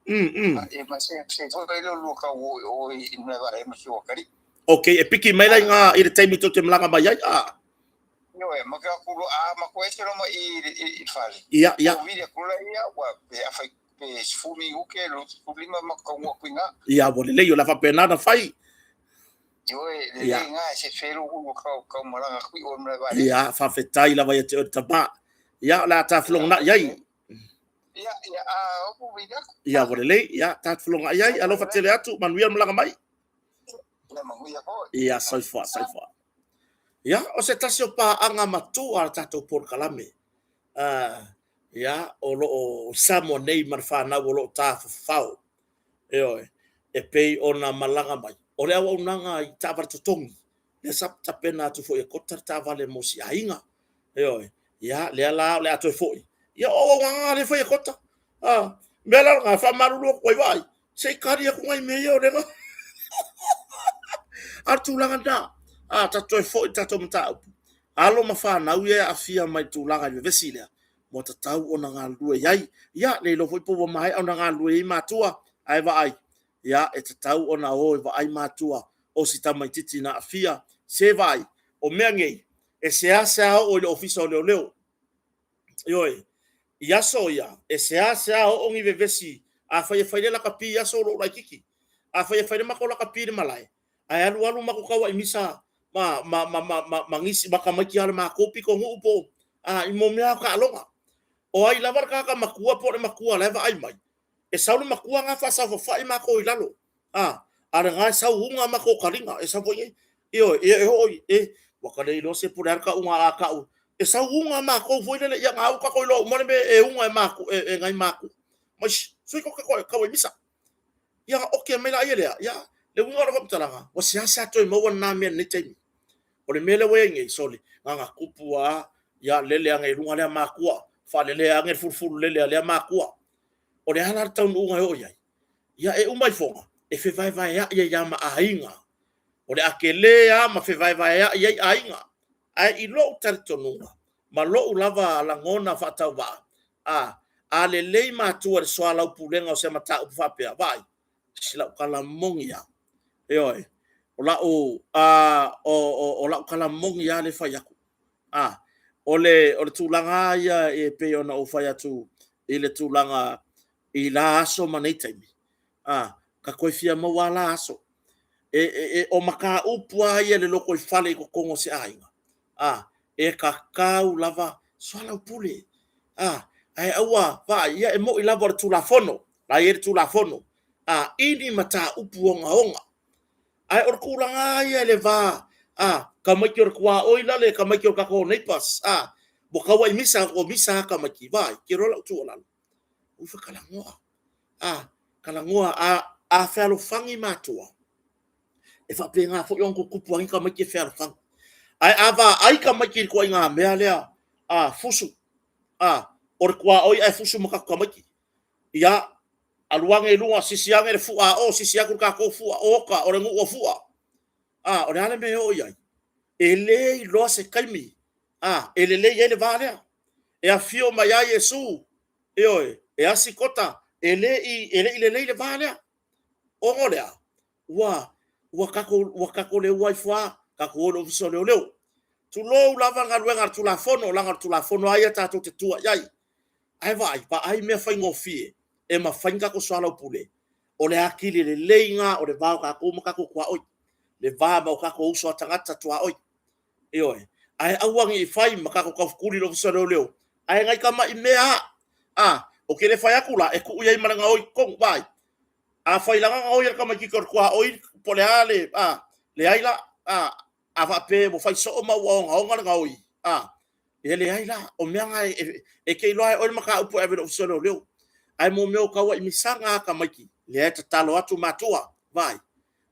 Mm. E ma se se foi le lu ka o o i me va e ma si o kari. Okay, e piki mai lai nga i le taimi tou te malaga mai ai. Ah. Io e ma ka ku a ma ko ese lo ma i i fale. Ia, ia. O vile kula ia wa pe a fai pe sefulu uke lo lima ma ka ua kuinga. Ia, ua lelei o le a faapena ona fai. Ioe, lelei ngā se whero ulu kau, kau maranga kui o mea wale. Ia, faafetai lava ia te oe tama. Ia, o le a tafelogona'i ai. Ia, ia, a opu vili aku. Ia, ua lelei, ia, tafelogona'i ai. Alofa tele atu, manuia le malaga mai. Ia, manuia foi. Ia, soifua, soifua. Ia, o se tasi o paaga matua a le tatou polokalame. Uh, ia, o lo o Samoa nei ma le fanau o lo o tafafao. Ioe, e pei ona malaga mai. O le auaunaga i taavale totogi, lea sa tapena atu foi e Kota le taavale mo si aiga. Ioe, ia, lea la o le a toe foi. Ia, o auaunaga lea e fai e Kota. Ah, mea la lena, e faamalulu atu ai vaai, se i kali atu nai mea ia o lea. A o le tulaga lena, a tatou toe foi i le tatou mataupu, alo ma fanau ia e aafia mai i le tulaga i le vevesi lea, ua tatau ona galulue i ai. Ia, le iloa foi po ua maea ona galulue i ai matua, ae vaai, ia, e tatau ona o e vaai matua o si tamaitiiti na aafia. Se vaai, o mea nei, e seasea oo i le Ofisa o Leoleo. Ioe, i aso ia, e seasea oo ni vevesi, afai e fai le lakapi i aso o lou laitiiti, afai e fai le matou lakapi i le malae, ae alualu matou tauai misa ma, ma, ma, ma, ma, ma nisi, ma tamaiti a le matou pitonuu po, a, i mo mea o taaloga. O ai lava le tagata matua po o le matua la e vaai mai, e sau le matua na faasaofafai matou i lalo, a, a o lena e sau uga matou taliga, e sau foi nei, ioe, e, e oo i, e, ua ta le iloa se po o le a le tauga a tau, e sau uga matou foi lele, ia na ua tatou iloa uma le mea e uga e matou, e, e nai matua. Mai, sui ko tauai misa. Ia ona oke mai laia lea, ia, le uiga o lau faamatalaga, ua seasea toe maua lena mea i lenei taimi. O le mea lea ua i ai nei, sole, na ona tupu lava, ia lele ane i luga lea matua, faalelea ane le fulufulu lele a lea matua. O le a la le taunuuga e oo i ai? Ia e uma ifoga, e fevaevaea'i ai lava ma aiga. O le a tele lava ma fevaevaea'i ai aiga. Ae i lou talitonuga, ma lou lava lagona faatauvaa, a, a lelei matua i le soalaupulega o se mataupu faapea, vaai, si lau tala moni lava. Ioe, o lau, a, o, o, o lau tala moni lava lea e fai atu. A, o le, o le tulaga lava ia e pei ona ou fai atu i le tulaga i la aso ma nei taimi, a, ka toe fia maua lava la aso. E, e, e, o mataupu lava ia i le lotoifale i totonu o se aiga, a, e tatau lava soalaupule, a, ae aua, vaai, ia e moni lava o le Tulafono, la e i ai le Tulafono, a, i ni mataupu ogaoga. Ae o le tulaga lava ia i le va, a, tamaiti o le tuaoi la le tamaiti o le tatou neighbours, a, ua tauai misa, ua misa lava tamaiti, vaai, te iloa lau tuualalo, o ifo e talanoa, a, talanoa, a, a fealofani matua, e faapena foi ona tutupu ai tamaiti e fealofani. Ae a vaai tamaiti i le ituaiga mea lea, a, fusu, a, o le tuaoi ae fusu ma tatou tamaiti. Ia, alu ane i luga, sisi ane le fua a o, sisi atu le tatou fua, oka, o le nuu o fua. A, o le a le mea e oo i ai? E le iloa se taimi, a, e lelei ai le va lea. E afio mai ai Iesu, ioe, e asi kota, e le i, e le i lelei le va lea. Ona o le a? Ua, ua tatou, ua tatou le ua ifo lava, tatou o i le Ofisa o Leoleo. Tulou lava le galuega a le Tulafono, leaga o le Tulafono lava ia tatou te tua i ai. Ae vaai, vaai mea faigofie e mafai ona tatou soalaupule, o le atili lelei lena o le va o tatou ma tatou tuaoi, le va ma o tatou uso a tagata tuaoi. Ioe. Ae aua ne i fai ma tatou taufetuli i le Ofisa o Leoleo, ae nai tamai mea lava. A, ou te le fai atu la e tuu i ai ma le gaoi i totonu, vaai. Afai la na gaoi e le tamaitiiti o le tuaoi po o le a le, a, leai la, a, a faapea ua fai soo ma ua ogaoga le gaoi, a, e leai la, o mea na e te iloa e oe le mataupu e ave i le Ofisa o Leoleo. Ae mo mea o tauai misaga a tamaiti, lea e tatalo atu matua, vaai,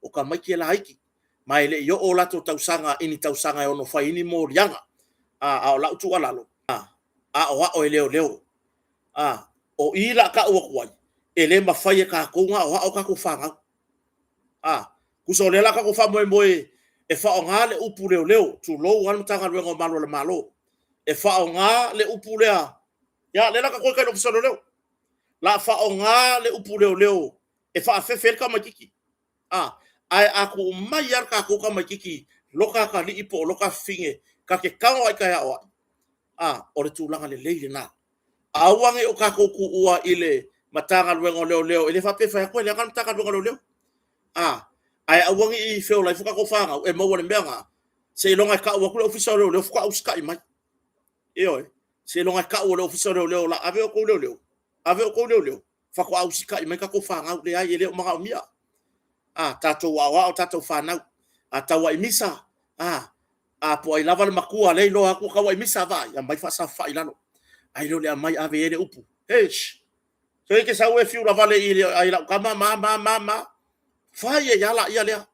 o tamaiti e laiti, ma e le i oo o latou tausaga i ni tausaga e ono fai ai ni moliaga. A, a o lau tuualalo, a, aoao e leoleo. A, o i la tau atu ai, e le mafai e tatou ona aoao tatou fanau. A, tusa o lea la tatou faamoemoe e faaaoga le upu leoleo, tulou lava le Matagaluega o Malu o le Malo, e faaaoga le upu lea, ia lea la tatou o i le Ofisa o Leoleo, la faaaoga le upu leoleo e faafefe ai le tamaitiiti. A, ae a tuu mai lava le tatou tamaitiiti loka atalii po o loka afafine, ta te tago lava i tai aoai. A, o le tulaga lelei lena. Aua ne i o tatou tuua i le Matagaluega o Leoleo, e le faapea e fai atu e leaga le Matagaluega o Leoleo. A, ae aua ne i feola ifo tatou fanau e maua i le mea lena, seiloga e tau atu le Ofisa o Leoleo faatoa usitai mai. Ioe, seiloga e tau e le Ofisa o Leoleo o le a ave outou leoleo, ave outou leoleo, faatoa usitai mai tatou fanau. Leai, e le o manaomia. A, tatou aoao tatou fanau. A tauai misa, a, a po o ai lava le matua lea e iloa atu ua tauai misa, vaai, aumai faasafafai i lalo. Ae le o le aumai ave i ai le upu. Eish! So e te sau e fiu lavale i ai lau tama ma ma ma ma. Fai ai lava laia lea.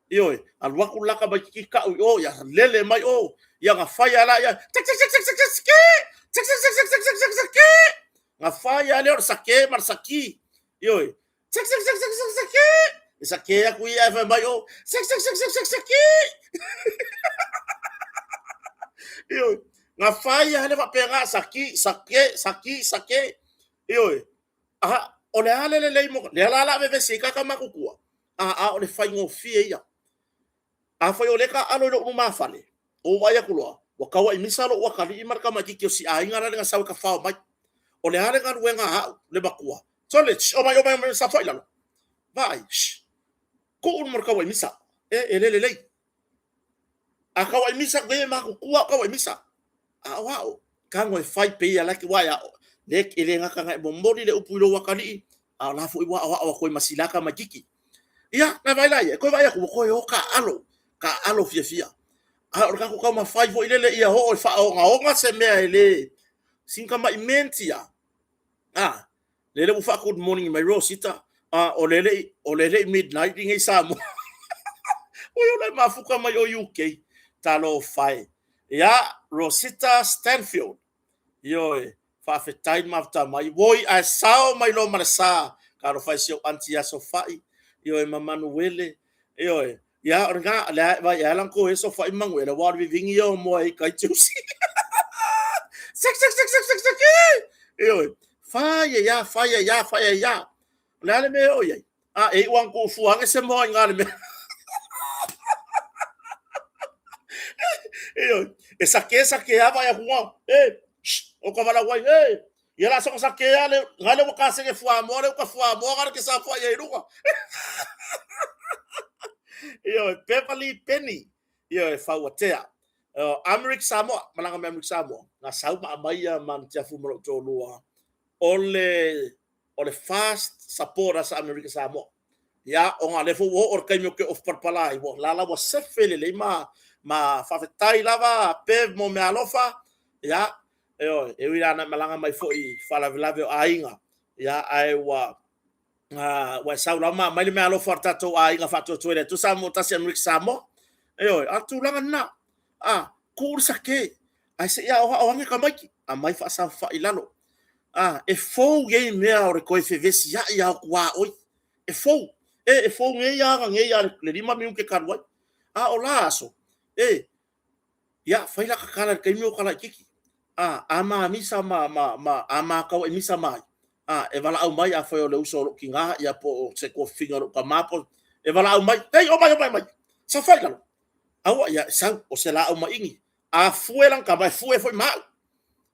Ioe, alu atu le la tamaititi tau i o, ia lele mai o, ia na fai lava laia. Tik tik tik tik tik tik tik tik tik tik tik tik tik tik tik. Na fai lava lea o le sake ma le saki. Ioe, Tik tik tik tik tik tik tik. E sake aku ia e fai mai o. Tik tik tik tik tik tik tik. Ioe, na fai lava le faapena saki, sake, saki, sake. Ioe, a o le a le lelei mo lea la la vevesi ai kaka matutua. A a o le faigofie ia. Afai o lea e taaalo i lou lumafale, ou vaai atu loa, ua tauai misa lou atalii ma le tamaitiiti o si aiga la le na sau e tafao mai. O le a le galuega a au, le matua? Sole, shh, omai, omai, omai, saofai i lalo. Vaai, shh, tuu mo le tauai misa. E, e le lelei. A tauai misa, e matutua au tauai misa. A o ao, tago e fai pei a like uae ao. Le, e le gata na e momoli le upu i lou atalii, a o la foi ua aoao atu ai ma sila tamaitiiti. Ia, na vaai la ia, e toe vaai atu, ua toe o taaalo, taaalo fiafia. A o le tatou taumafai foi lele ia oo e faaogaoga se mea e le, sina tamai menti lava. A, lele ua faa-good morning mai Rosita, a o lele i, o lele i midnight i nei Samoa. Oi, o le mafuta mai o UK. Talofa e. Ia, Rosita Stanfield. Ioe, faafetai le mafuta mai. Woi, ae sao mai loa ma le sa. Talofa e si ou aunty ia Sofai. Ioe, ma Manuele. Ioe, ia, o lena, lea, vai, e ala ko e Sofai ma Manuele, wa o le vivini ia o moa i kai tiusi. Sik, sik, sik, sik, sik, sik, Ioe, fai e ia, fai e ia, fai e ia. O le a le mea e oo i ai? A, e iu lava ina tuufua ane se moa i ina le mea. Ioe, e sake sake lava vaai atu ua, e, shh, o ka valaau ai, e, ia la soka sake lava le, nga le ua kasege fuamoa le uka fuamoa nga le ke saofai ai i luga. Ioe, Beverly Penny, ioe, Fauatea. Uh, Amerik Samoa, malaga mai Amerik Samoa, na sau ma aumai ia ma Nutiafu ma lou toalua, o le o le fast supporter sa Amerika Samoa. Ia, ona o lea foi ua oo le taimi ou te ofu palapala ai, ua lala ua sefe lelei ma ma faafetai lava Bev mo meaalofa. Ia, ioe, e ui lava na e malaga mai foi i faalavelave o aiga, ia ae ua ua e sau lava ma aumai le meaalofa a le tatou aiga faatuatua i le Atua Samoa ua tasi Amerika Samoa. Ioe, a o le tulaga lena. A, tuu le sake, ae se i aoao ane tamaiti, aumai faasaofai i lalo. A, e fou nei mea o le toe fevesiai lava o tuaoi. E fou. E, e fou nei aga nei a le 5 minute talu ai. A o la aso, e, ia, fai la ta tala i le taimi o ta laitiiti. A, a ma misa ma, ma, ma, a ma tauai misa ma ai, a, e valaau mai afai o le uso o lou tina, ia po o se tuafafine o lou tama, po, e valaau mai, hei, omai, omai, omai, saofai i lalo. Aua, ia, sau, o se laau maini. A fue lana tama, e fue foi ma au.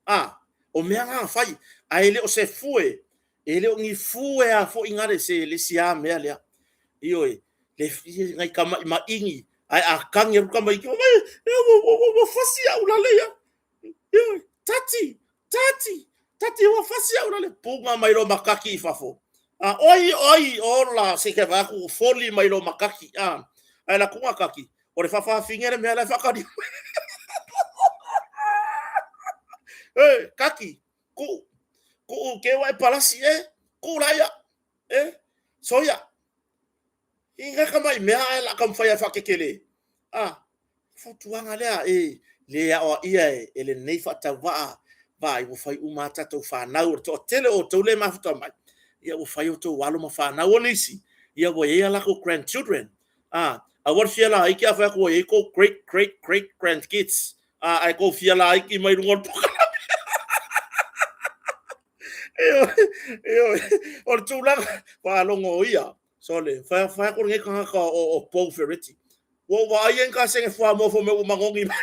A, o mea na na fai, ae le o se fue, e le o ni fue a foi na le se le isi a mea lea. Ioe, le fia nai tama'i maini, ae a tagi atu tamaiti, ua, ua, ua, ua fasi au lale ia. Ioe, tati, tati, tati ua fasi au lale, puna mai loa ma kaki i fafo. A, oi, oi, ola, se ke vae atu foli mai loa ma kaki. A, ae la tuna kaki, o le faafafine le mea la e faatali. E, kaki, kuu, kuu ke ua e palasi e, kuu la ia, e, soia. I nga tama'i mea ae la taumafai e faakekele. A, fautuaga lea e le aoaia e lenei faatauvaa vaai ua fai uma a tatou fanau. O le toatele o outou lea e mafuta mai, ia ua fai outou alo ma fanau. O nisi, ia ua i ai a latou grandchildren. A, aua le fia laiti a fai atu ua i ai tou great great great grandkids. A, ae tou fia laiti mai luga o le polokalame. Ioe, o le tulaga faalogo ia. Sole, fai fai atu lenei tagata o Paul Ferretti. Ua ou vaai ai kasege fuamoa fai mai ua magogi mai.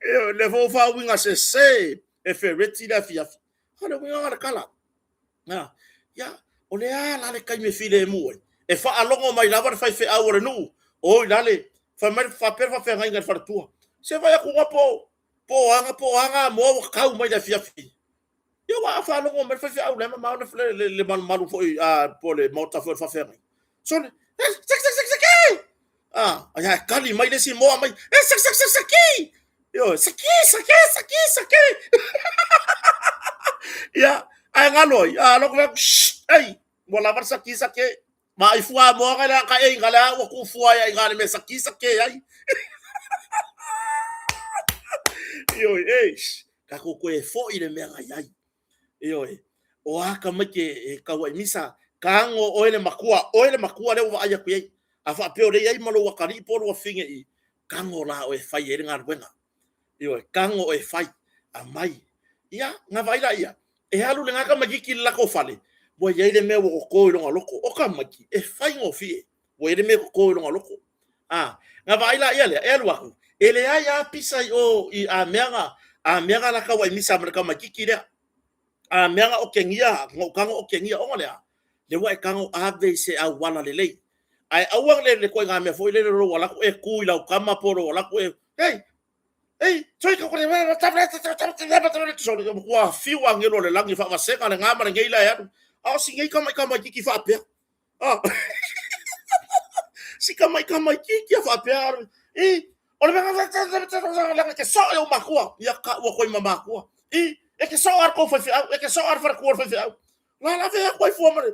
Ioe, lea foi ua faauiga sese e Ferretti le afiafi. A o le uiga o le tala. Na, ia, o le a la le taimi e filemu ai? E faalogo mai lava le faifeau o le nuu, oi lale, fai mai faapea le faafeagaiga i le faletua. Se vaai atu na po po aga po aga moa ua tau mai le afiafi. Ia ua faalogo mai le faifeau la e mamao le malumalu foi po o le maota foi o le faafeagaiga. Sole, saki saki saki saki! Ah, ai e kali mai le isi moa mai, e saki saki saki saki! Ioe, saki saki saki saki! Ia, ae galo ai, a loko fai atu, ei, ua lava le saki saki. Ma ai fua moa ngai la ka ei ngale a ua ku fua ia i ngale me saki saki ai. Ioe, ei, tatou toe foi le mea na i ai. Ioe, o a tamaiti e tauai misa, tago oe le matua, oe le matua lea ua vaai atu i ai. A faapea o lea e i ai ma lou atalii po o lou afine i, tago la oe e fai ai le galuega. Ioe, tago oe e fai, aumai. Ia, na vaai laia, e alu lena tamaititi i le latou fale, ua i ai le mea ua toto i lona loto. O tamaiti, e faigofie, ua i ai le mea e toto i lona loto. A, na vaai laia lea, e alu atu, e leai lava pisa i o i a mea na, a mea na laka ua i misa ma le tamaititi lea. A mea na otegia, na ou tago otegia, ona lea, le ua e tago ave i se auala lelei. Ae aua le le ituaiga mea foi lele lou alu atu e tu i lau tama po o lou alu atu e, hei, hei, soi ka kore, ua fiu agelo o le lagi faavasega lena ma lenei la e alu. A o si nei tama'i tamaititi faapea. Ah. Si tama'i tamaititi a faapea, i, o le mea e ke soo e ou matua. Ia ka ua koe ma matua. I, e ke soo a le kou faifeau, e ke soo a le faletua o le faifeau. La la ve atu ai fua ma le,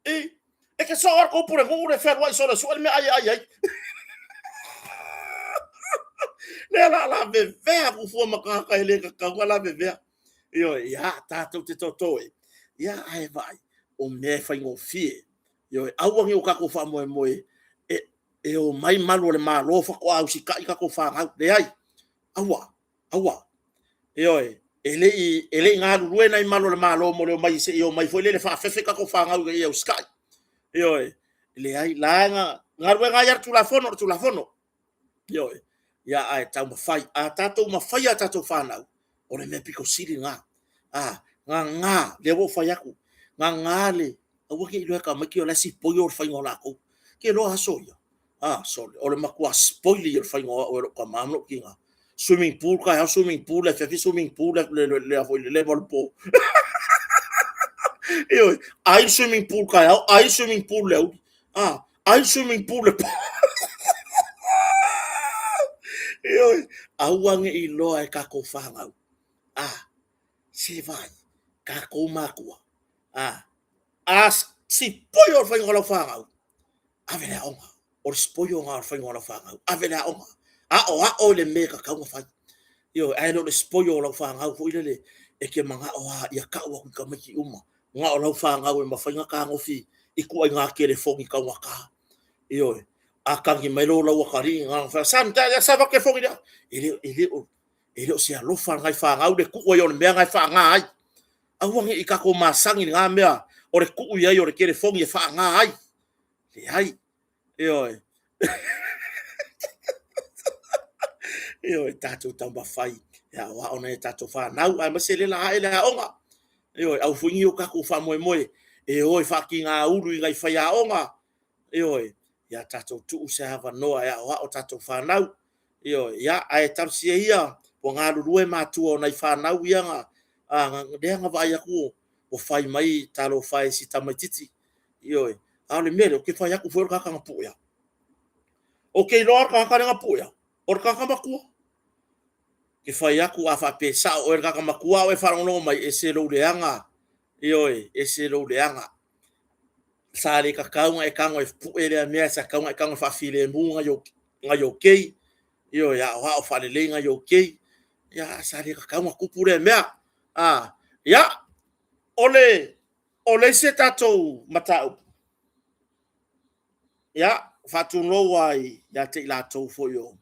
i, e ke soo a le kou pulenuu le fealuai solo e sue le mea ai e ai ai. Lea la la vevea ku fua ma kāka e le kakau la vevea. Ioe, ia, tātou te toto e. Ia, ae vaai, o mea e faigofie. Ioe, aua ne i o tatou faamoemoe e, e omai malu o le Malo faatoa usitai tatou fanau. Leai, aua, aua. Ioe, e le i, e le i galulue nai malu o le Malo mo le omai se i omai foi lele faafefe tatou fanau ina ia usitai. Ioe, leai, laga, galuega ai a le Tulafono, o le Tulafono. Ioe, ia ae taumafai, a tatou mafaia a tatou fanau, o le mea pito sili lena. A, gagā, lea ua ou fai atu, gagā le, aua ne i iloa e tamaiti o la e sipoio le faiga o latou. Ke loa aso ia, a, sole, o le matua spoil ia o le faiga o au e lou tama ma lou tina. Swimming pool taeao, swimming pool le afiafi, swimming pool le, le, le, le, le, le, le, le po. Ioe, ai le swimming pool taeao, ai le swimming pool le aoauli, ai le swimming pool le po. Ioe, aua ne i iloa e tatou fanau, se vaai, tatou matua, a sipoio le faiga o lau fanau, ave le aoga. O le sipoio lena o le faiga o lau fanau, ave le aoga, aoao i le mea e tatau ona fai. Ioe, ae le o le spoil o lau fanau foi lele e te manao lava ia tau atu i tamaiti uma, na o lau fanau e mafai ona fetagofi i ituaiga telefoni taugata. Ioe, a tagi mai loa lau atalii, na ona fai atu, son, sa avatu le telefoni lea. E le o se alofa lena i fanau le tuu ai o le mea lena e faaaga ai. Aua ne i tatou masani i lena mea o le tuu i ai o le telefoni e faaaga ai. Leai. Ioe. Ioe, tatou taumafai e aoao nai a tatou fanau, aemaise lea o le a ae le aoga. Ioe, aua foi ne i o tatou faamoemoe e o e faatigaulu i nai faiaoga. Ioe, ia tatou tuu se avanoa e aoao tatou fanau. Ioe, ia, ae talosia ia ua galulue matua o nai fanau ia na, lea na vaai atu ua fai mai talofa e i si tamaitiiti. Ioe, a o le mea lea, ou te fai atu foi o le tagata na puea. Ou te iloa le tagata lea na puea, o le tagata matua. Ou te fai atu a faapea e sao oe le tagata matua a o e faalogologo mai, ese lou leaga, ioe, ese lou leaga. Sa le tatau ona e tago e pue lea mea, sa tatau ona e tago e faafilemu nai ou kei, ioe, aoao faalelei nai ou kei. Ia, sa le tatau ona tupu lea mea. Ia, o le O le isi a tatou mataupu, ia, faatulou lava ia te i latou foi o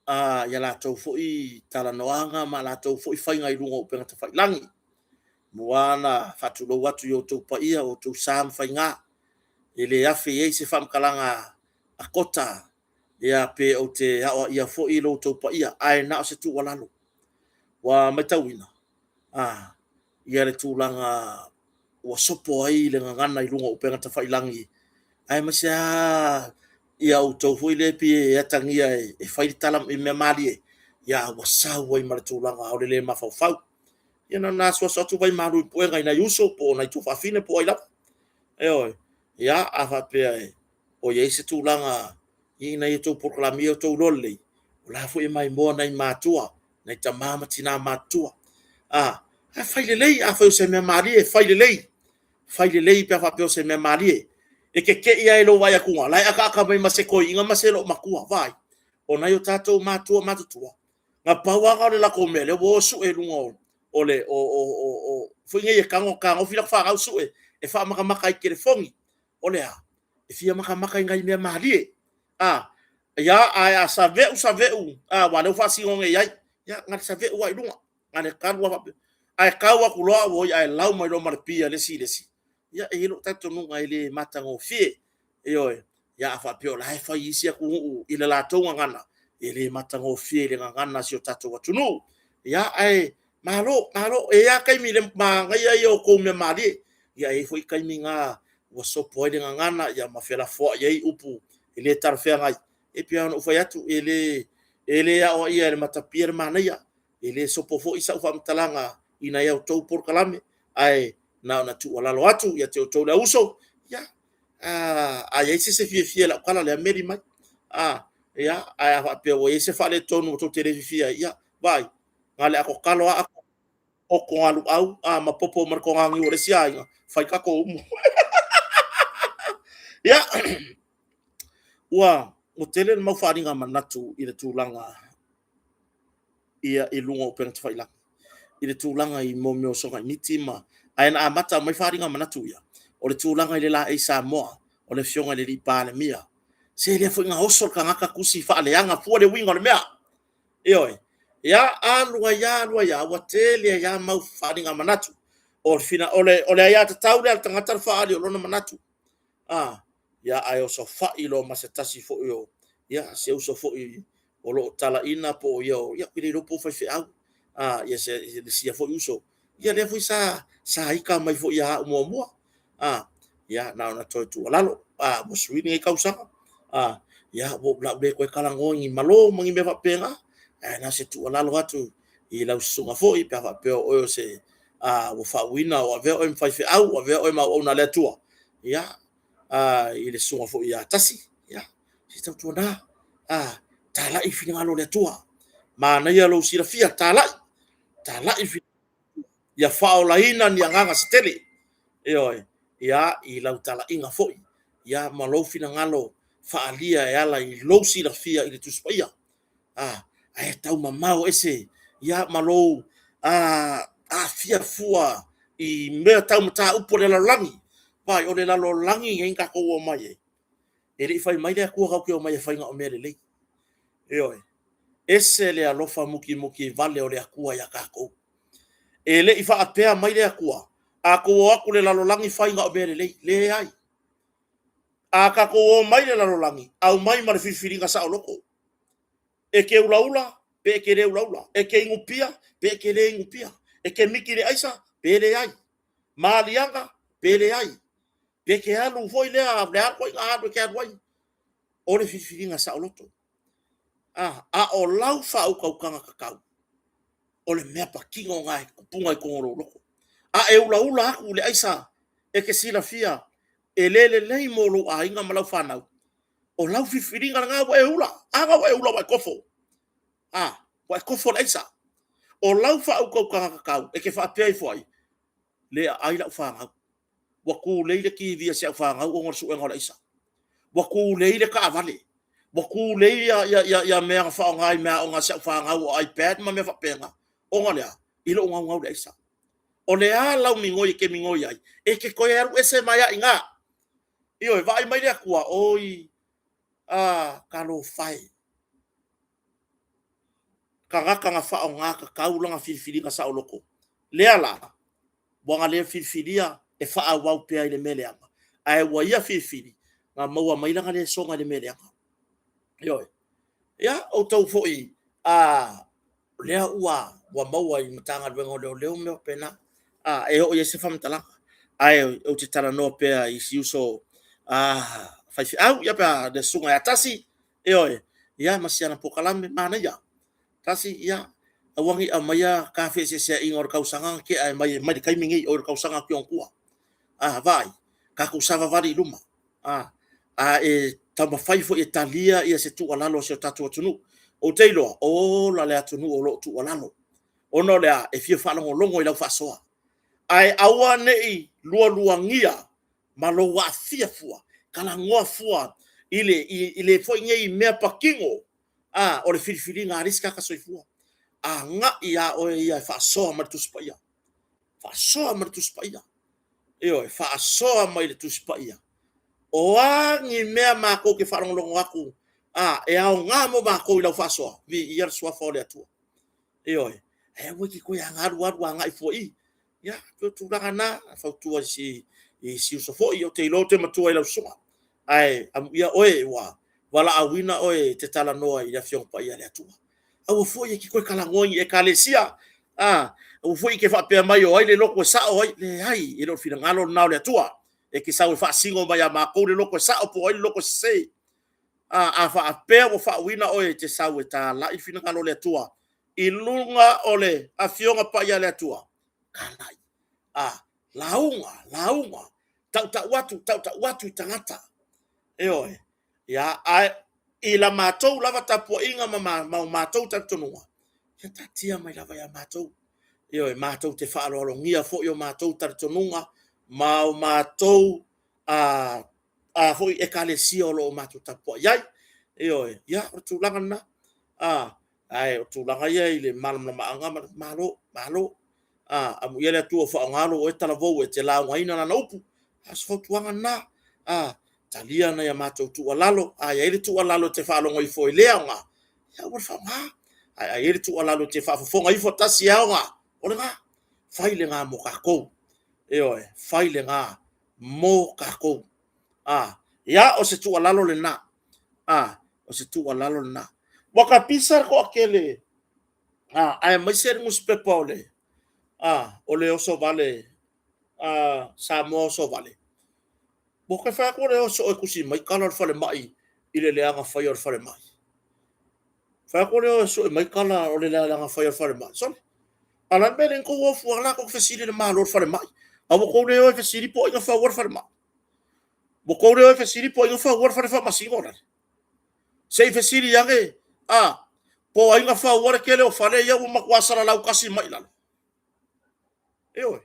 ia latou foi talanoaga ma latou foi faiga i luga o upega tafailagi. Mua ona faatulou atu i outou paia, o outou sa ma faiga, e le afe i ai se faamatalaga a Kota, ia pe ou te aoaia foi lo outou paia, ae na o se tuualalo. Ua matauina, ia le tulaga ua sopo ai le gagana i luga o upega tafailagi, aemaise lava ia outou foi lea e pei e atagia e fai le tala i mea malie, ia ua sau ai ma le tulaga o le le mafaufau. Ia na ona asuasu atu vai malu i puega i nai uso po o nai tuafafine po o ai lava. Ioe. Ia, a faapea o i ai se tulaga i nai a outou polokalame ia outou iloa lelei, o la foi e maimoa nai matua, nai tama ma tina matutua. Ae fai lelei, afai o se mea malie, fai lelei. Fai lelei pe a faapea o se mea malie. E te te i lava i lou vaai atu, o la e akaaka mai ma se toeaina ma se loomatua. Vaai, o nai o tatou matua matutua, na pau lava lena o le latou mea, lea ua o sue i luga o le, o, foi nei e fetagofi lau fanau sue e faamatamata i telefoni. O le a? E fia matamata i nai mea malie. Ia, ae a saveu saveu, aua o lea ua faasino nei i ai, ia, na o le saveu lava i luga, na o le talu lava faapea. Ae tau atu loa, oi, ae lau mai loa ma le pi a le isi i le isi. Ia, e i ai lou talitonuga e le matagofie. Ioe. Ia a faapea o la e fai e isi atunuu i le latou gagana, e le matagofie i le gagana a si o tatou atunuu. Ia, ae malo, malo. E i ai lava taimi i le manaia ia o tou mea malie. Ia, e i ai foi taimi na ua sopo ai le gagana ia ma felafoai ai upu e le talafeagai. E pei lava ona ou fai atu, e le aoaia e le matapia le manaia. E le sopo foi sau faamatalaga i nai a outou polokalame, ae na ona tuualalo atu ia te outou le auuso, ia, a i ai se isi e fiafia i lau tala lea, meli mai. Ia, ae a faapea ua i ai se faaletonu tou te le fiafia ai, ia, vaai, na o le atotalo lava oto galuau ma popo ma le toganiu o le isi aiga, fai tatou umu. Ia, ua tele le mau faaaliga manatu i le tulaga ia i luga o upega tafailagi i le tulaga i mo mea o soga miti ma ae na amata mai faaaliga manatu ia o le tulaga i le laei Samoa o le afioga i le alii Palemia se lea foi na oso le tagata tusi faaleaga fua le uiga o le mea. Ioe. Ia, alu ai lava, alu ai lava, ua tele ai lava mau faaaliga manatu. O le, fina, o le, o le aiatatau lea a le tagata le faaali o lona manatu. Ia, ae osofai loa ma se tasi foi o, ia, se uso foi o lo o talaina po o ia o, ia, ou te le iloa po o faifeau, ia se le sia foi uso. Ia lea foi sa sa ita mai foi ia au muamua. Ia, na ona toe tuualalo, ua sui lenei tausaga. Ia, ua ou le toe talanoa i ni malo ma ni mea faapena. Ae na o se tuualalo atu i lau susuga foi pe a faapea o oe o se A ua faauuina, ua avea oe ma faifeau, ua avea oe ma auauna a le Atua, ia, i le susuga foi ia Tasi, ia, se i tautuana, talai le finagalo o le Atua. Manaia lou silafia, talai, talai le ia faaolaina ni agaga se tele, ioe, ia, i lau talaiga foi, ia, ma lou finagalo faaalia e ala i lou silafia i le Tusi Paia. Ae taumamao ese, ia, ma lou aafia fua i mea tau mataupu a le lalolagi. Vaai, o le lalolagi lenei na tatou omai ai, e le i fai mai le Atua tatou te omai e fai na o mea lelei. Ioe. Ese le alofa mutimuti vale o le Atua ia tatou. E le i faapea mai le Atua, a tou o atu i le lalolagi fai na o mea lelei. Leai. A tatou o mai i le lalolagi, aumai ma le filifiliga saoloto. E te ulaula pe e te le ulaula, e te inu pia pe e te le inu pia, e te miti i le aisa pe leai, maliaga pe leai, pe te alu foi lea, o le a le ituaiga alu e te alu ai, o le filifiliga saoloto. A o lau faautautaga tatau, o le mea patino lena e tupuga i totonu o lou loto. A e ulaula atu i le aisa e te silafia e le lelei mo lou aiga ma lau fanau, o lau filifiliga lena ua e ula. A na ua e ula ua e tofo. A, ua e tofo i le aisa. O lau faautautaga tatau e te faapea ifo ai, le aai lau fanau. Ua tulei le TV a si au fanau ona o le suega o le aisa. Ua tulei le taavale. Ua tulei ia mea na faaaoga i meaaoga a si au fanau o iPad ma mea faapena. Ona o le a? I lou naunau i le aisa. O le a lau migoi e te migoi ai, e te toe alu ese mai lava i ina. Ioe, vaai mai le Atua, oi, a, talofa e, tagata na faaaoga tatau lana filifiliga saoloto. Lea la, ua na le filifilia e faaauau pea i le mea leaga, ae ua ia filifili na maua mai lana lesona i le mea leaga. Ioe. Ia, outou foi, a, lea ua ua maua i Matagaluega o Leoleo mea faapena, a, e oo i ai se faamatalaga. Ae ou te talanoa pea i si uso a faifeau, ia pe a le susuga ia Tasi, ioe, ia ma si ana polokalame, manaia. Tasi, ia, aua ne i aumaia ta feeseeseaiga o le tausaga na tea mai mai le taimi nei, oi le tausaga atu i ona tua. A, vaai, tatou savavali i luma. A, a e taumafai foi e talia ia se tuualalo a si o tatou atunuu. Ou te iloa, ola le atunuu o lo o tuualalo, ona o le a? E fia faalogologo i lau faasoa. Ae aua ne i lualuagia ma lou aafia fua, talanoa fua i le, i le foi nei mea patino, a, o le filifiliga a le isi tagata soifua. Agai lava oe ia e faasoa ma le Tusi Paia. Faasoa ma le Tusi Paia. Ioe, faasoa mai le Tusi Paia. O a ni mea matou te faalogologo atu, a, e aoga mo matou i lau faasoa, viia le suafa o le Atua. Ioe, ae aua e te toe alualu agai fua i i. Ia, pei o tulaga na, fautua i si, i si uso foi, ou te iloa ou te matua i lau susuga. Ae amuia oe ua valaauina oe e te talanoa i le Afioga Paia a le Atua. Aua foi e te toe talanoa i ni ekalesia, a, aua foi e te faapea mai o ai le loto e sao o ai, leai, e le o le finagalo lena o le Atua. E te sau e faasino mai ia matou le loto e sao po o ai le loto e sese. A, a faapea ua faauuina oe e te sau e talai le finagalo o le Atua i luga o le Afioga Paia a le Atua, talai. A, lauga, lauga, tautau atu, tautau atu i tagata. Ioe. Ia, ae i la matou lava tapuaiga ma ma matou talitonuga, ia taatia mai lava ia matou. Ioe, matou te faaaloalogia foi o matou talitonuga ma o matou a a foi ekalesia o lo o matou tapuai ai. Ioe, ia, o le tulaga lena. A, ae o tulaga ia i le malamalamaaga ma le malo, malo. A, amuia le Atua ua faaaoga lou oe talavou e te laugaina Lana upu. A o se fautuaga lena. A, talia nai a matou tuualalo. A i ai le tuualalo e te faalogo ifo e le aoga, ia aua le faaaoga. Ae a i ai le tuualalo e te faafofoga ifo tasi e aoga, o lena. Fai lena mo tatou. Ioe, fai lena mo tatou. A, ia, o se tuualalo lena. A, o se tuualalo lena. Ua tapisa le toatele, a, aemaise le nusipepa o le, a, o le oso vale, a, Samoa oso vale. Ua toe fai atu le oso e tusi mai tala o le falemai i le leaga faia o le falemai. Fai atu lea e sue mai tala o le leaga faia o le falemai. Sole. A o le a le mea e le tou o fua la tou fesili i le Malo i le falemai? A ua tou le o e fesili po o ai na fauina le falemai? Ua tou le o e fesili po o ai na fauina le fale faamasino lale? Se i fesili ane, a, po o ai na fauina le tele o fale ia ua matua salalau tasi mai i lalo? Ioe.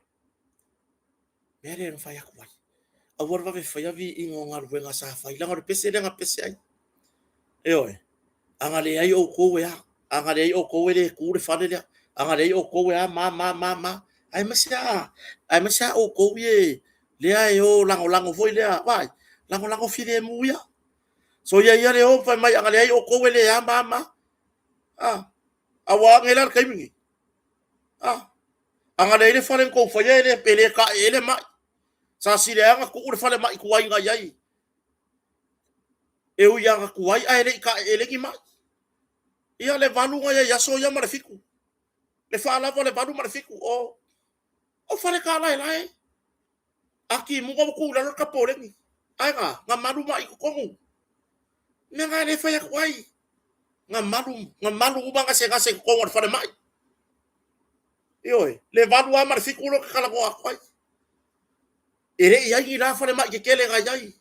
Mea lea na fai atu ai. Aua le vave faia viiga o galuega sa fai, leaga o le pese lea na pese ai. Ioe. A na leai outou e a? A na leai outou e le tu le fale lea. A na leai outou e a ma ma ma ma. Aemaise lava, aemaise lava outou ia lea e o lagolago foi lea, vaai, lagolago filemu ia. Soia ia le o ma fai mai a na leai outou e le a ma ma. A, a ua a nei la le taimi lenei? A, a na leai le fale na tou faia e le taeele mai. Sa sili ai ona tuu le falemai tuai na i ai. E ui lava na tuai ae le i taeele ni mai. Ia le 8 na i ai i aso ia ma le 7. Le faalava o le 8 ma le 7, o fale talaelae. A timuga ua tu i lalo le tapoleni. Ae na, na malu mai i totonu. Mea na lea e fai atu ai. Na malu, na malu uma gasegase i totonu o le falemai. Ioe, le 8 lava ma le 7 lea ou te talanoa atu ai. E le i i ai ni la falemai tetele na i ai.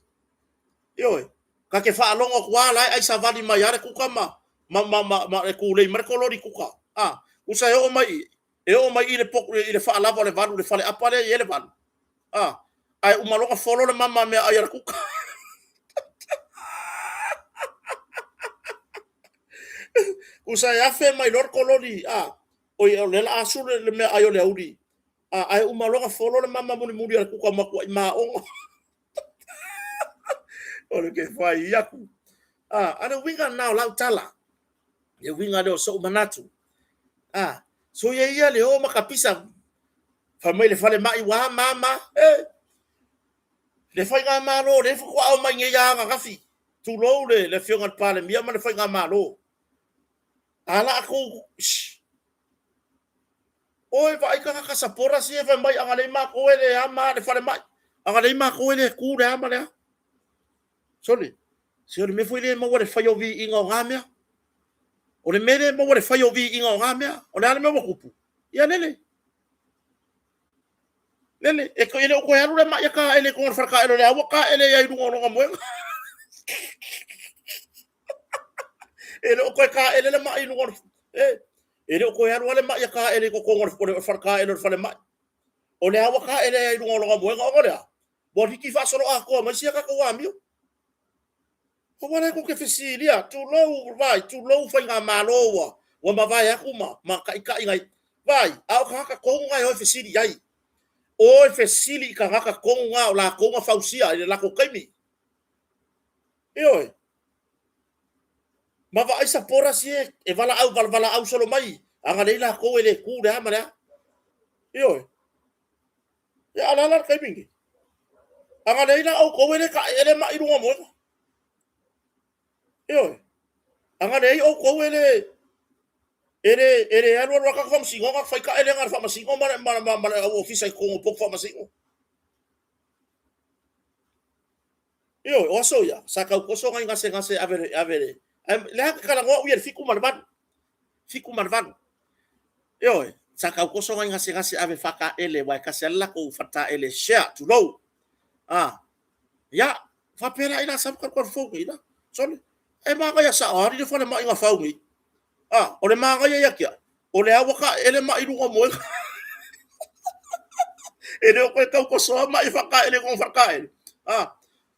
Ioe, ta te faalogo atu lava la e ai savali mai lava le kuka ma ma ma ma, ma e tulei mai le kololi kuka. Ah, usa e oo mai e oo mai i le i le faalava o le 8 le faleapa lea e i ai le 8. Ah, ae uma loa ona folo le mama meaai a le kuka. Usa e afe mai loa le kololi, ah, oi o lea o le a asu le meaai o le aoauli. Ah, ae uma loa ona folo le mama mulimuli a le kuka matuai maoga. O le ke fai atu. Ah, a le uiga lena o lau tala. Le uiga lea o so'u manatu. Ah, soia ia le o ma kapisa. Fai mai le falemai ua ma ma. Eh, le faigamalo lea faatoa omai nei ia ananafi. Tulou le afioga i le Palemia ma le faigamalo. A latou, Oi, vaai tagata supporters ia fai mai a na leai matou e le a ma le falemai. A na leai matou e le tu le a ma le a. Sole, se o le mea foi lea e maua le fai o viiga o na mea. O le mea lea e maua le fai o viiga o na mea. O le a le mea ua tupu? Ia lele. Lele, e e le o toe alu le mai e taele i totonu o le faletaele o lea ua taele ai i luga o lona moega. E le o toe taele le mai i luga o le... E, e le o toe alu lava le mai e taele i totonu o le faletaele o le falemai. O lea ua taele ai i luga o lona moega, ona o le a? Ua liki faasoloatoa mai sia tatou amio. Aua la tou te fesilia, tulou, vaai, tulou faigamalo ua ua mavae atu ma ma taitai nai. Vaai, a o tagata tonu na e o e fesili i ai. O e fesili i tagata tonu na o latou na fausia i le latou taimi. Ioe. Ma vaai supporters ia e valaau valavalaau solo mai, a na leai latou e le tu le a ma le a. Ioe. Ia, a o le a la le taimi lenei? A na leai la outou e le taeele mai i luga o moega. Ioe. A na leai outou e le e le e le alu alu lava tatou faamasinoga fai taelega a le faamasino ma le ma, ma, ma le au ofisa i totonu o potu faamasino. Ioe, o aso ia, sa tau toso nai gasegase ave le ave le le a talanoa au ia le 7 ma le 8. 7 ma le 8. Ioe, sa tau toso nai gasegase ave faataele, aua e tasi lava le latou faletaele share, tulou. Ah, ia, faapea la ina samu talu fou nei la. Sole, e manaia sao lava le falemai na fau nei. Ah, o le manaia ia te au, o lea ua taele mai i luga o moega. E le o toe tau tosoa mai faataele i luga o faletaele. Ah,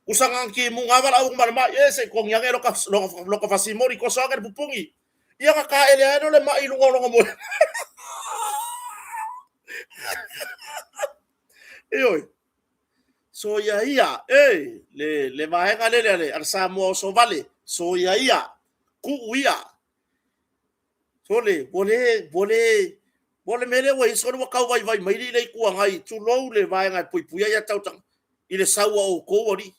usa na timuga lava lau ma le mai, e se i togi ane loka fasimoli, toso ane le pupuni. Ia na taele ai lea o le mai i luga o lona moega. Ioe. Soia ia, e, le vaega lele a le Samoa osovale, soia ia, tuu ia. Sole, ua le, ua le, ua le mea lea ua i ai, sole ua tau vaivai mai le Itu Agai, tulou le vaega e puipuia ia tau i le sau a outou alii.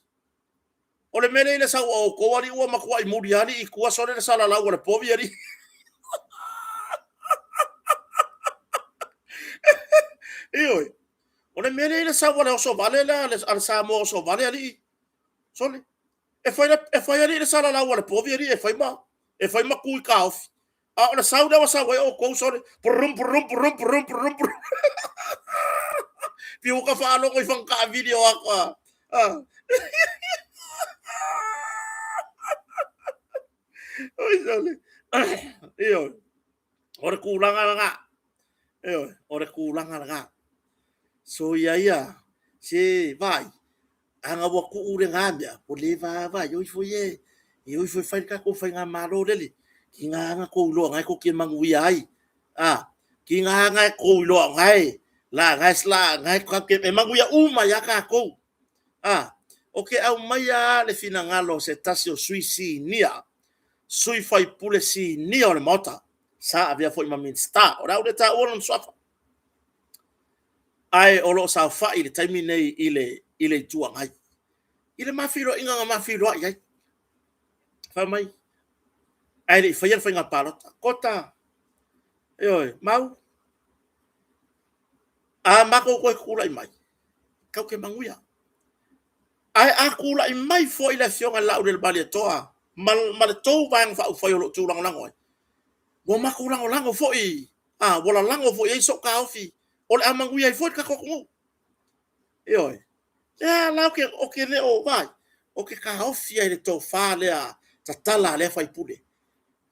O le mea lea i le sau a outou alii ua matuai muli alii i tua sole le salalau a le povi alii. Ioe. O le mea lea i le sau a le osovale lea a le Samoa osovale alii. Sole. E fai, e fai alii le salalau a le povi alii e fai ma, e fai ma tu i taofi. A o le sau lea ua sau ai outou sole, prum prum prum prum prum prum. Piu ka faalogo i fagataavili o atu a. Oi sole. Ioe. O le tulaga lena. Ioe, o le tulaga lena. Soia ia, se vaai, ana ua tuu lena mea, ua le vaavaai, o ifo ia e, o ifo e fai le tatou faigamalo lele, ki nga ana tou iloa na e tou te manuia ai. A, ki nga ana e tou iloa na e, la na e sla na e e manuia uma ia tatou. A, o ke aumaia le finagalo o se tasi o sui sinia, sui faipule sinia o le Maota, sa avea foi ma Minisita, o le a ou le taua lona suafa. Ae o lo o saofai i le taimi nei i le, i le Itu Agai. I le ma feiloaiga na ma feiloai ai, fai mai, ae le i faia le faiga palota. Kota, ioe, Mau, a matou toe tulai mai, tatou te manuia. Ae a tulai mai foi le Afioga i le Laaulialemalietoa ma, ma le tou Vaega Faaupufai o lo o tou lagolago ai, ua matou lagolago foi, a, ua lalago foi i ai sou taofi, o le a manuia ai foi le tatou atunuu. Ioe. Lea la ou te le o vaai, ou te taofi ai i le tofa lea tatala a lea sui usufono.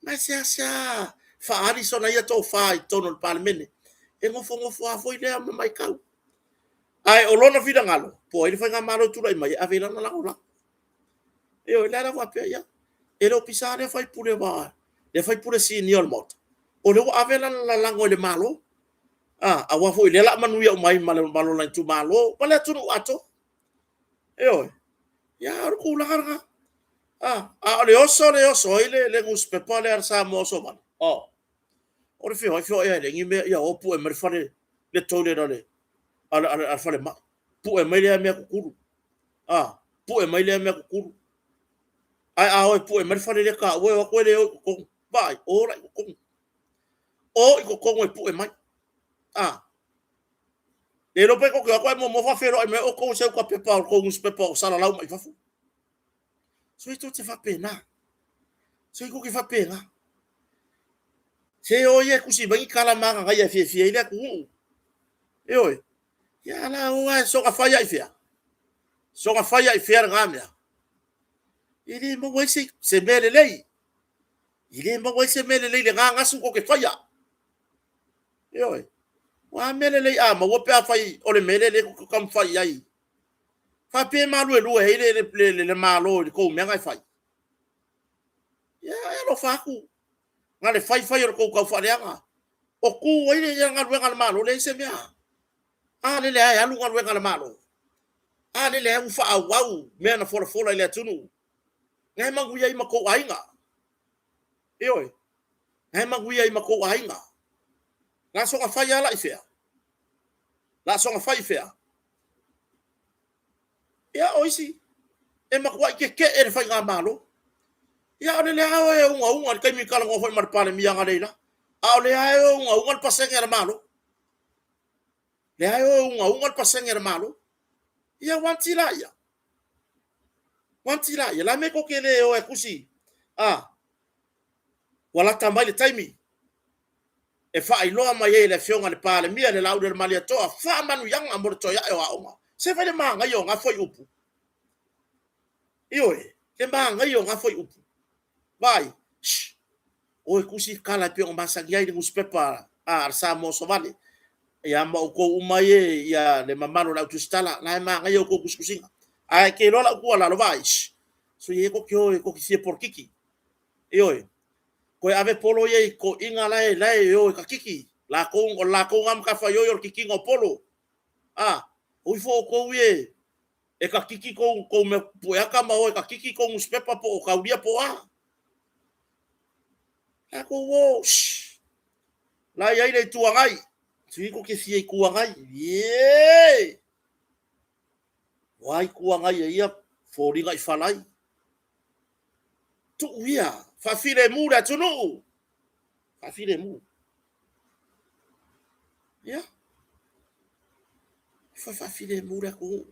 Ma e seasea faaali sona ia tofa i totonu o le Palemene, e nofonofo lava foi lea ma matau. Ae o lona finagalo, po o ai le faigamalo e tulai mai, e ave i ai lana lagolago. Ioe, lea la faapea, ia, e le o pisa lea sui usufono aua lea sui usufono sinia o le Maota, o lea ua ave lana lalago i le Malo. A, aua foi o lea o le a manuia uma ai ma lona itumalo ma le atunuu atoa. Ioe. Ia, o le tulaga lena. A, a o le oso lea e oso ai le nusipepa lea a le Samoa Osovale, oh, o le feoai feoai lava e leai ni mea, ia o pue mai le fale, le toilet a le falemai, pue mai lea mea tutulu, a, pue mai lea mea tutulu. Ae a o e pue mai le fale lea taua e o atu e le o i totonu. Vaai, o la i totonu. O i totonu e pue mai. A, le iloa pe tou te o atu ae muamua faafeiloai mai outou i se uta pepa o le tou nusipepa o salalau mai fafo. Sui tou te faapena. Sui tou te faapena. Se o ia e tusi mai ni tala mananaia e fiafia ai le atunuu. Ioe. Ia la o a soona fai lava i fea? Soona fai lava i fea lena mea? E le maua ai se, se mea lelei. E le maua ai se mea lelei i lena gasu tou te faia. Ioe. O a mea lelei a maua pe afai o le mea lea tou te taumafai i ai. Faapea e maluelue ai le, le, le, le Malo i le tou mea na e fai. Ia, e alofa atu. Na le fai fai o le tou taufaaleaga. O tu ai le galuega a le Malo, leai se mea. A lele lava e alu galuega a le Malo. A lele lava ua faaauau mea na folafola i le atunuu. Na e manuia ai ma tou aiga. Ioe. Na e manuia ai ma tou aiga. Na soona fai lava la i fea? La soona fai i fea? Ia, o isi, e matuai tetee le faigamalo. Ia, o le lea o e ungaunga i le taimi talanoa foi ma le Palemia analeila, a o lea e ungaunga le pasene a le Malo. Lea e ungaunga le pasene a le Malo. Ia, uanti laia. Uanti laia. La me tou te le o e tusi, a, ua lata mai le taimi e faailoa mai ai e le Afioga i le Palemia le Laaulialemalietoa faamanuiaga mo le toe ae o aoga. Se fai le manaia o na fuaiupu. Ioe, le manaia o na fuaiupu. Vaai, shh, o e tusi tala e pei ona masani ai le nusipepa a le Samoa Osovale. Ia ma outou uma ai ia le mamalu o le au tusitala, la e manaia outou tusitusiga. Ae ke iloa lau tuualalo, vaai, shh, sui e tou te o e tou te fia polokiki. Ioe, toe ave polo ia i toeaiina la e, la e o e kakiki. Latou, o le latou na matafaioi o le kikiina o polo. A, o ifo outou ia e kakiki tou, tou mea pueata ma o e kakiki tou nusipepa po o taulia po o a. Latou o, shh, la i ai le Itu Agai. Sui tou te fia Itu Agai. Ie! Ua Itu Agai e ia foliga i falai. Tuu ia, faafilemu le atunuu. Faafilemu. Ia. Faafilemu le atunuu.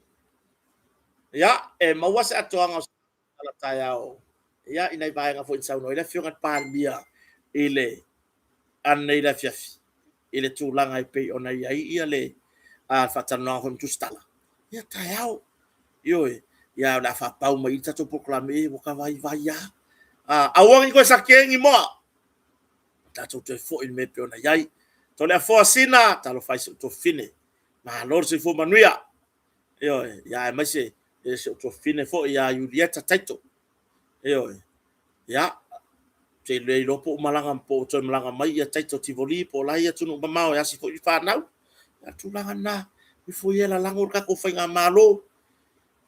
Ia, e maua se atoaga o tala taeao. Ia, i nai vaega foi na saunoa ai le Afioga i le Palemia i le Ananei i le afiafi i le tulaga e pei ona i ai ia le faatalanoaga foi ma Tusitala, ia taeao. Ioe, ia o le a faapau mai i le tatou polokalame, ua ta vaivai lava. Aua ne i toe sakegi moa, tatou toe foi i le mea e pei ona i ai. Toleafoa Sina, talofa e i si ou tuafafine, malo le soifua manuia. Ioe, ia aemaise si ou tuafafine foi ia Iulieta Taito. Ioe, ia, ou te le iloa po o malaga po o toe malaga mai ia Taito Tivoli po o la e i atunuu mamao e asi foi fanau. Ia o le tulaga lena, o ifo ia e lalago le tatou faigamalo.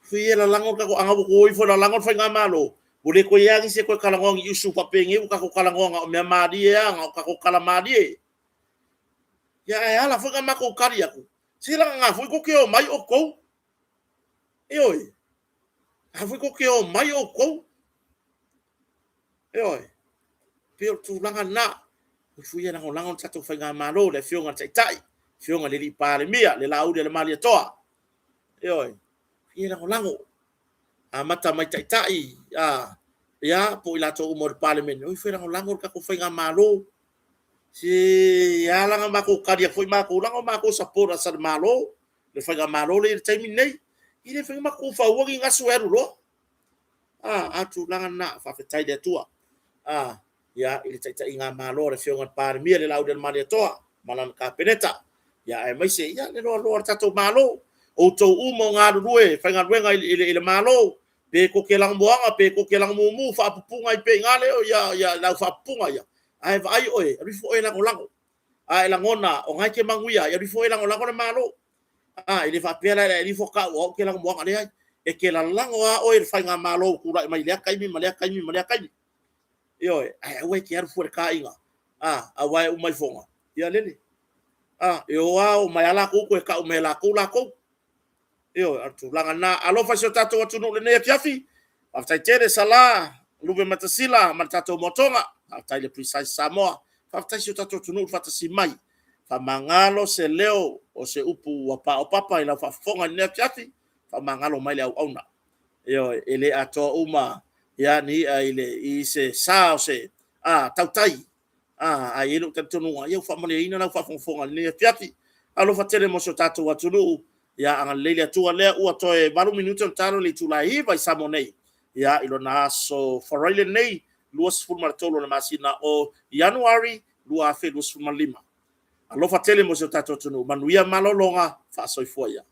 Ifo ia e lalago le tatou... a na ua outou o ifo e lalago le faigamalo, ua le toe i ai lava nisi e toe talanoa i ni issue faapenei ua tatou talanoa na o mea malie lava, na o tatou tala malie. Ia ae ala foi ona matou tali atu, se leaga o lena foi tou te omai outou. Ioe, o lena foi tou te omai outou. Ioe, pei o le tulaga lena. O ifo ia e lagolago le tatou faigamalo i le Afioga i le Taitai, le Afioga i le Palemia, le Laaulialemalietoa. Ioe, ia lagolago. Amata mai i Taitai, ia po o i latou uma o le Palemene, o ifo e lagolago le tatou faigamalo. Se e ala la ona matou tali atu foi matou, leaga o matou o supporters a le Malo, le faigamalo lea e i ai i le taimi lenei. E le mafai ona matou tufaua ni gasu e alu loa. A o le tulaga lena, faafetai i le Atua i le taitaigamalo a le Afioga i le Palemia le Laaulialemalietoa ma lana Kapeneta, aemaise le loaloa o le tatou Malo. O outou uma o galulue faigaluega i le Malo, pe tou te lanumoana pe tou te lanumumu, faapupuga ai pea i ina le au faapupuga ia, ae vaai oe, alu ifo oe e lagolago. A e lagona o lena e te manuia ai, alu ifo oe e lagolago le Malo. E le faapea la e alu ifo tau o au ou te lanumoana, leai. E te lalago lava oe i le faigamalo ua tulai mai i lea taimi ma lea taimi ma lea taimi. Ioe, ae aua e te alu fua i le taina, aua e uma ifoga, ia lele, e o lava omai lava latou toe tau mai e latou latou. Ioe, o le tulaga lena. Alofa i si o tatou atunuu i lenei afiafi. Faafetai tele Sala Lupematasila ma le tatou moatoga. Faafetai i le Precise Samoa. Faafetai i si o tatou atunuu le faatasi mai. Faamagalo se leo o se upu ua paopapa i lau faafofoga i lenei afiafi, faamagalo mai le auauna. Ioe, e le atoa uma ni i'a i se sa o se tautai, ae i ai lou talitonuga, ia ua faamalieina lau faafogafoga i lenei afiafi. Alofa tele mo si o tatou atunuu, ia agalelei le Atua o lea ua toe 8 minute ona ta lea o le itula e 9:00 i Samoa nei, i lona aso Faraile nei, 23 o le masina o Ianuari 2025. Alofa tele mo si o tatou atunuu, manuia malologa, faasoifua ia.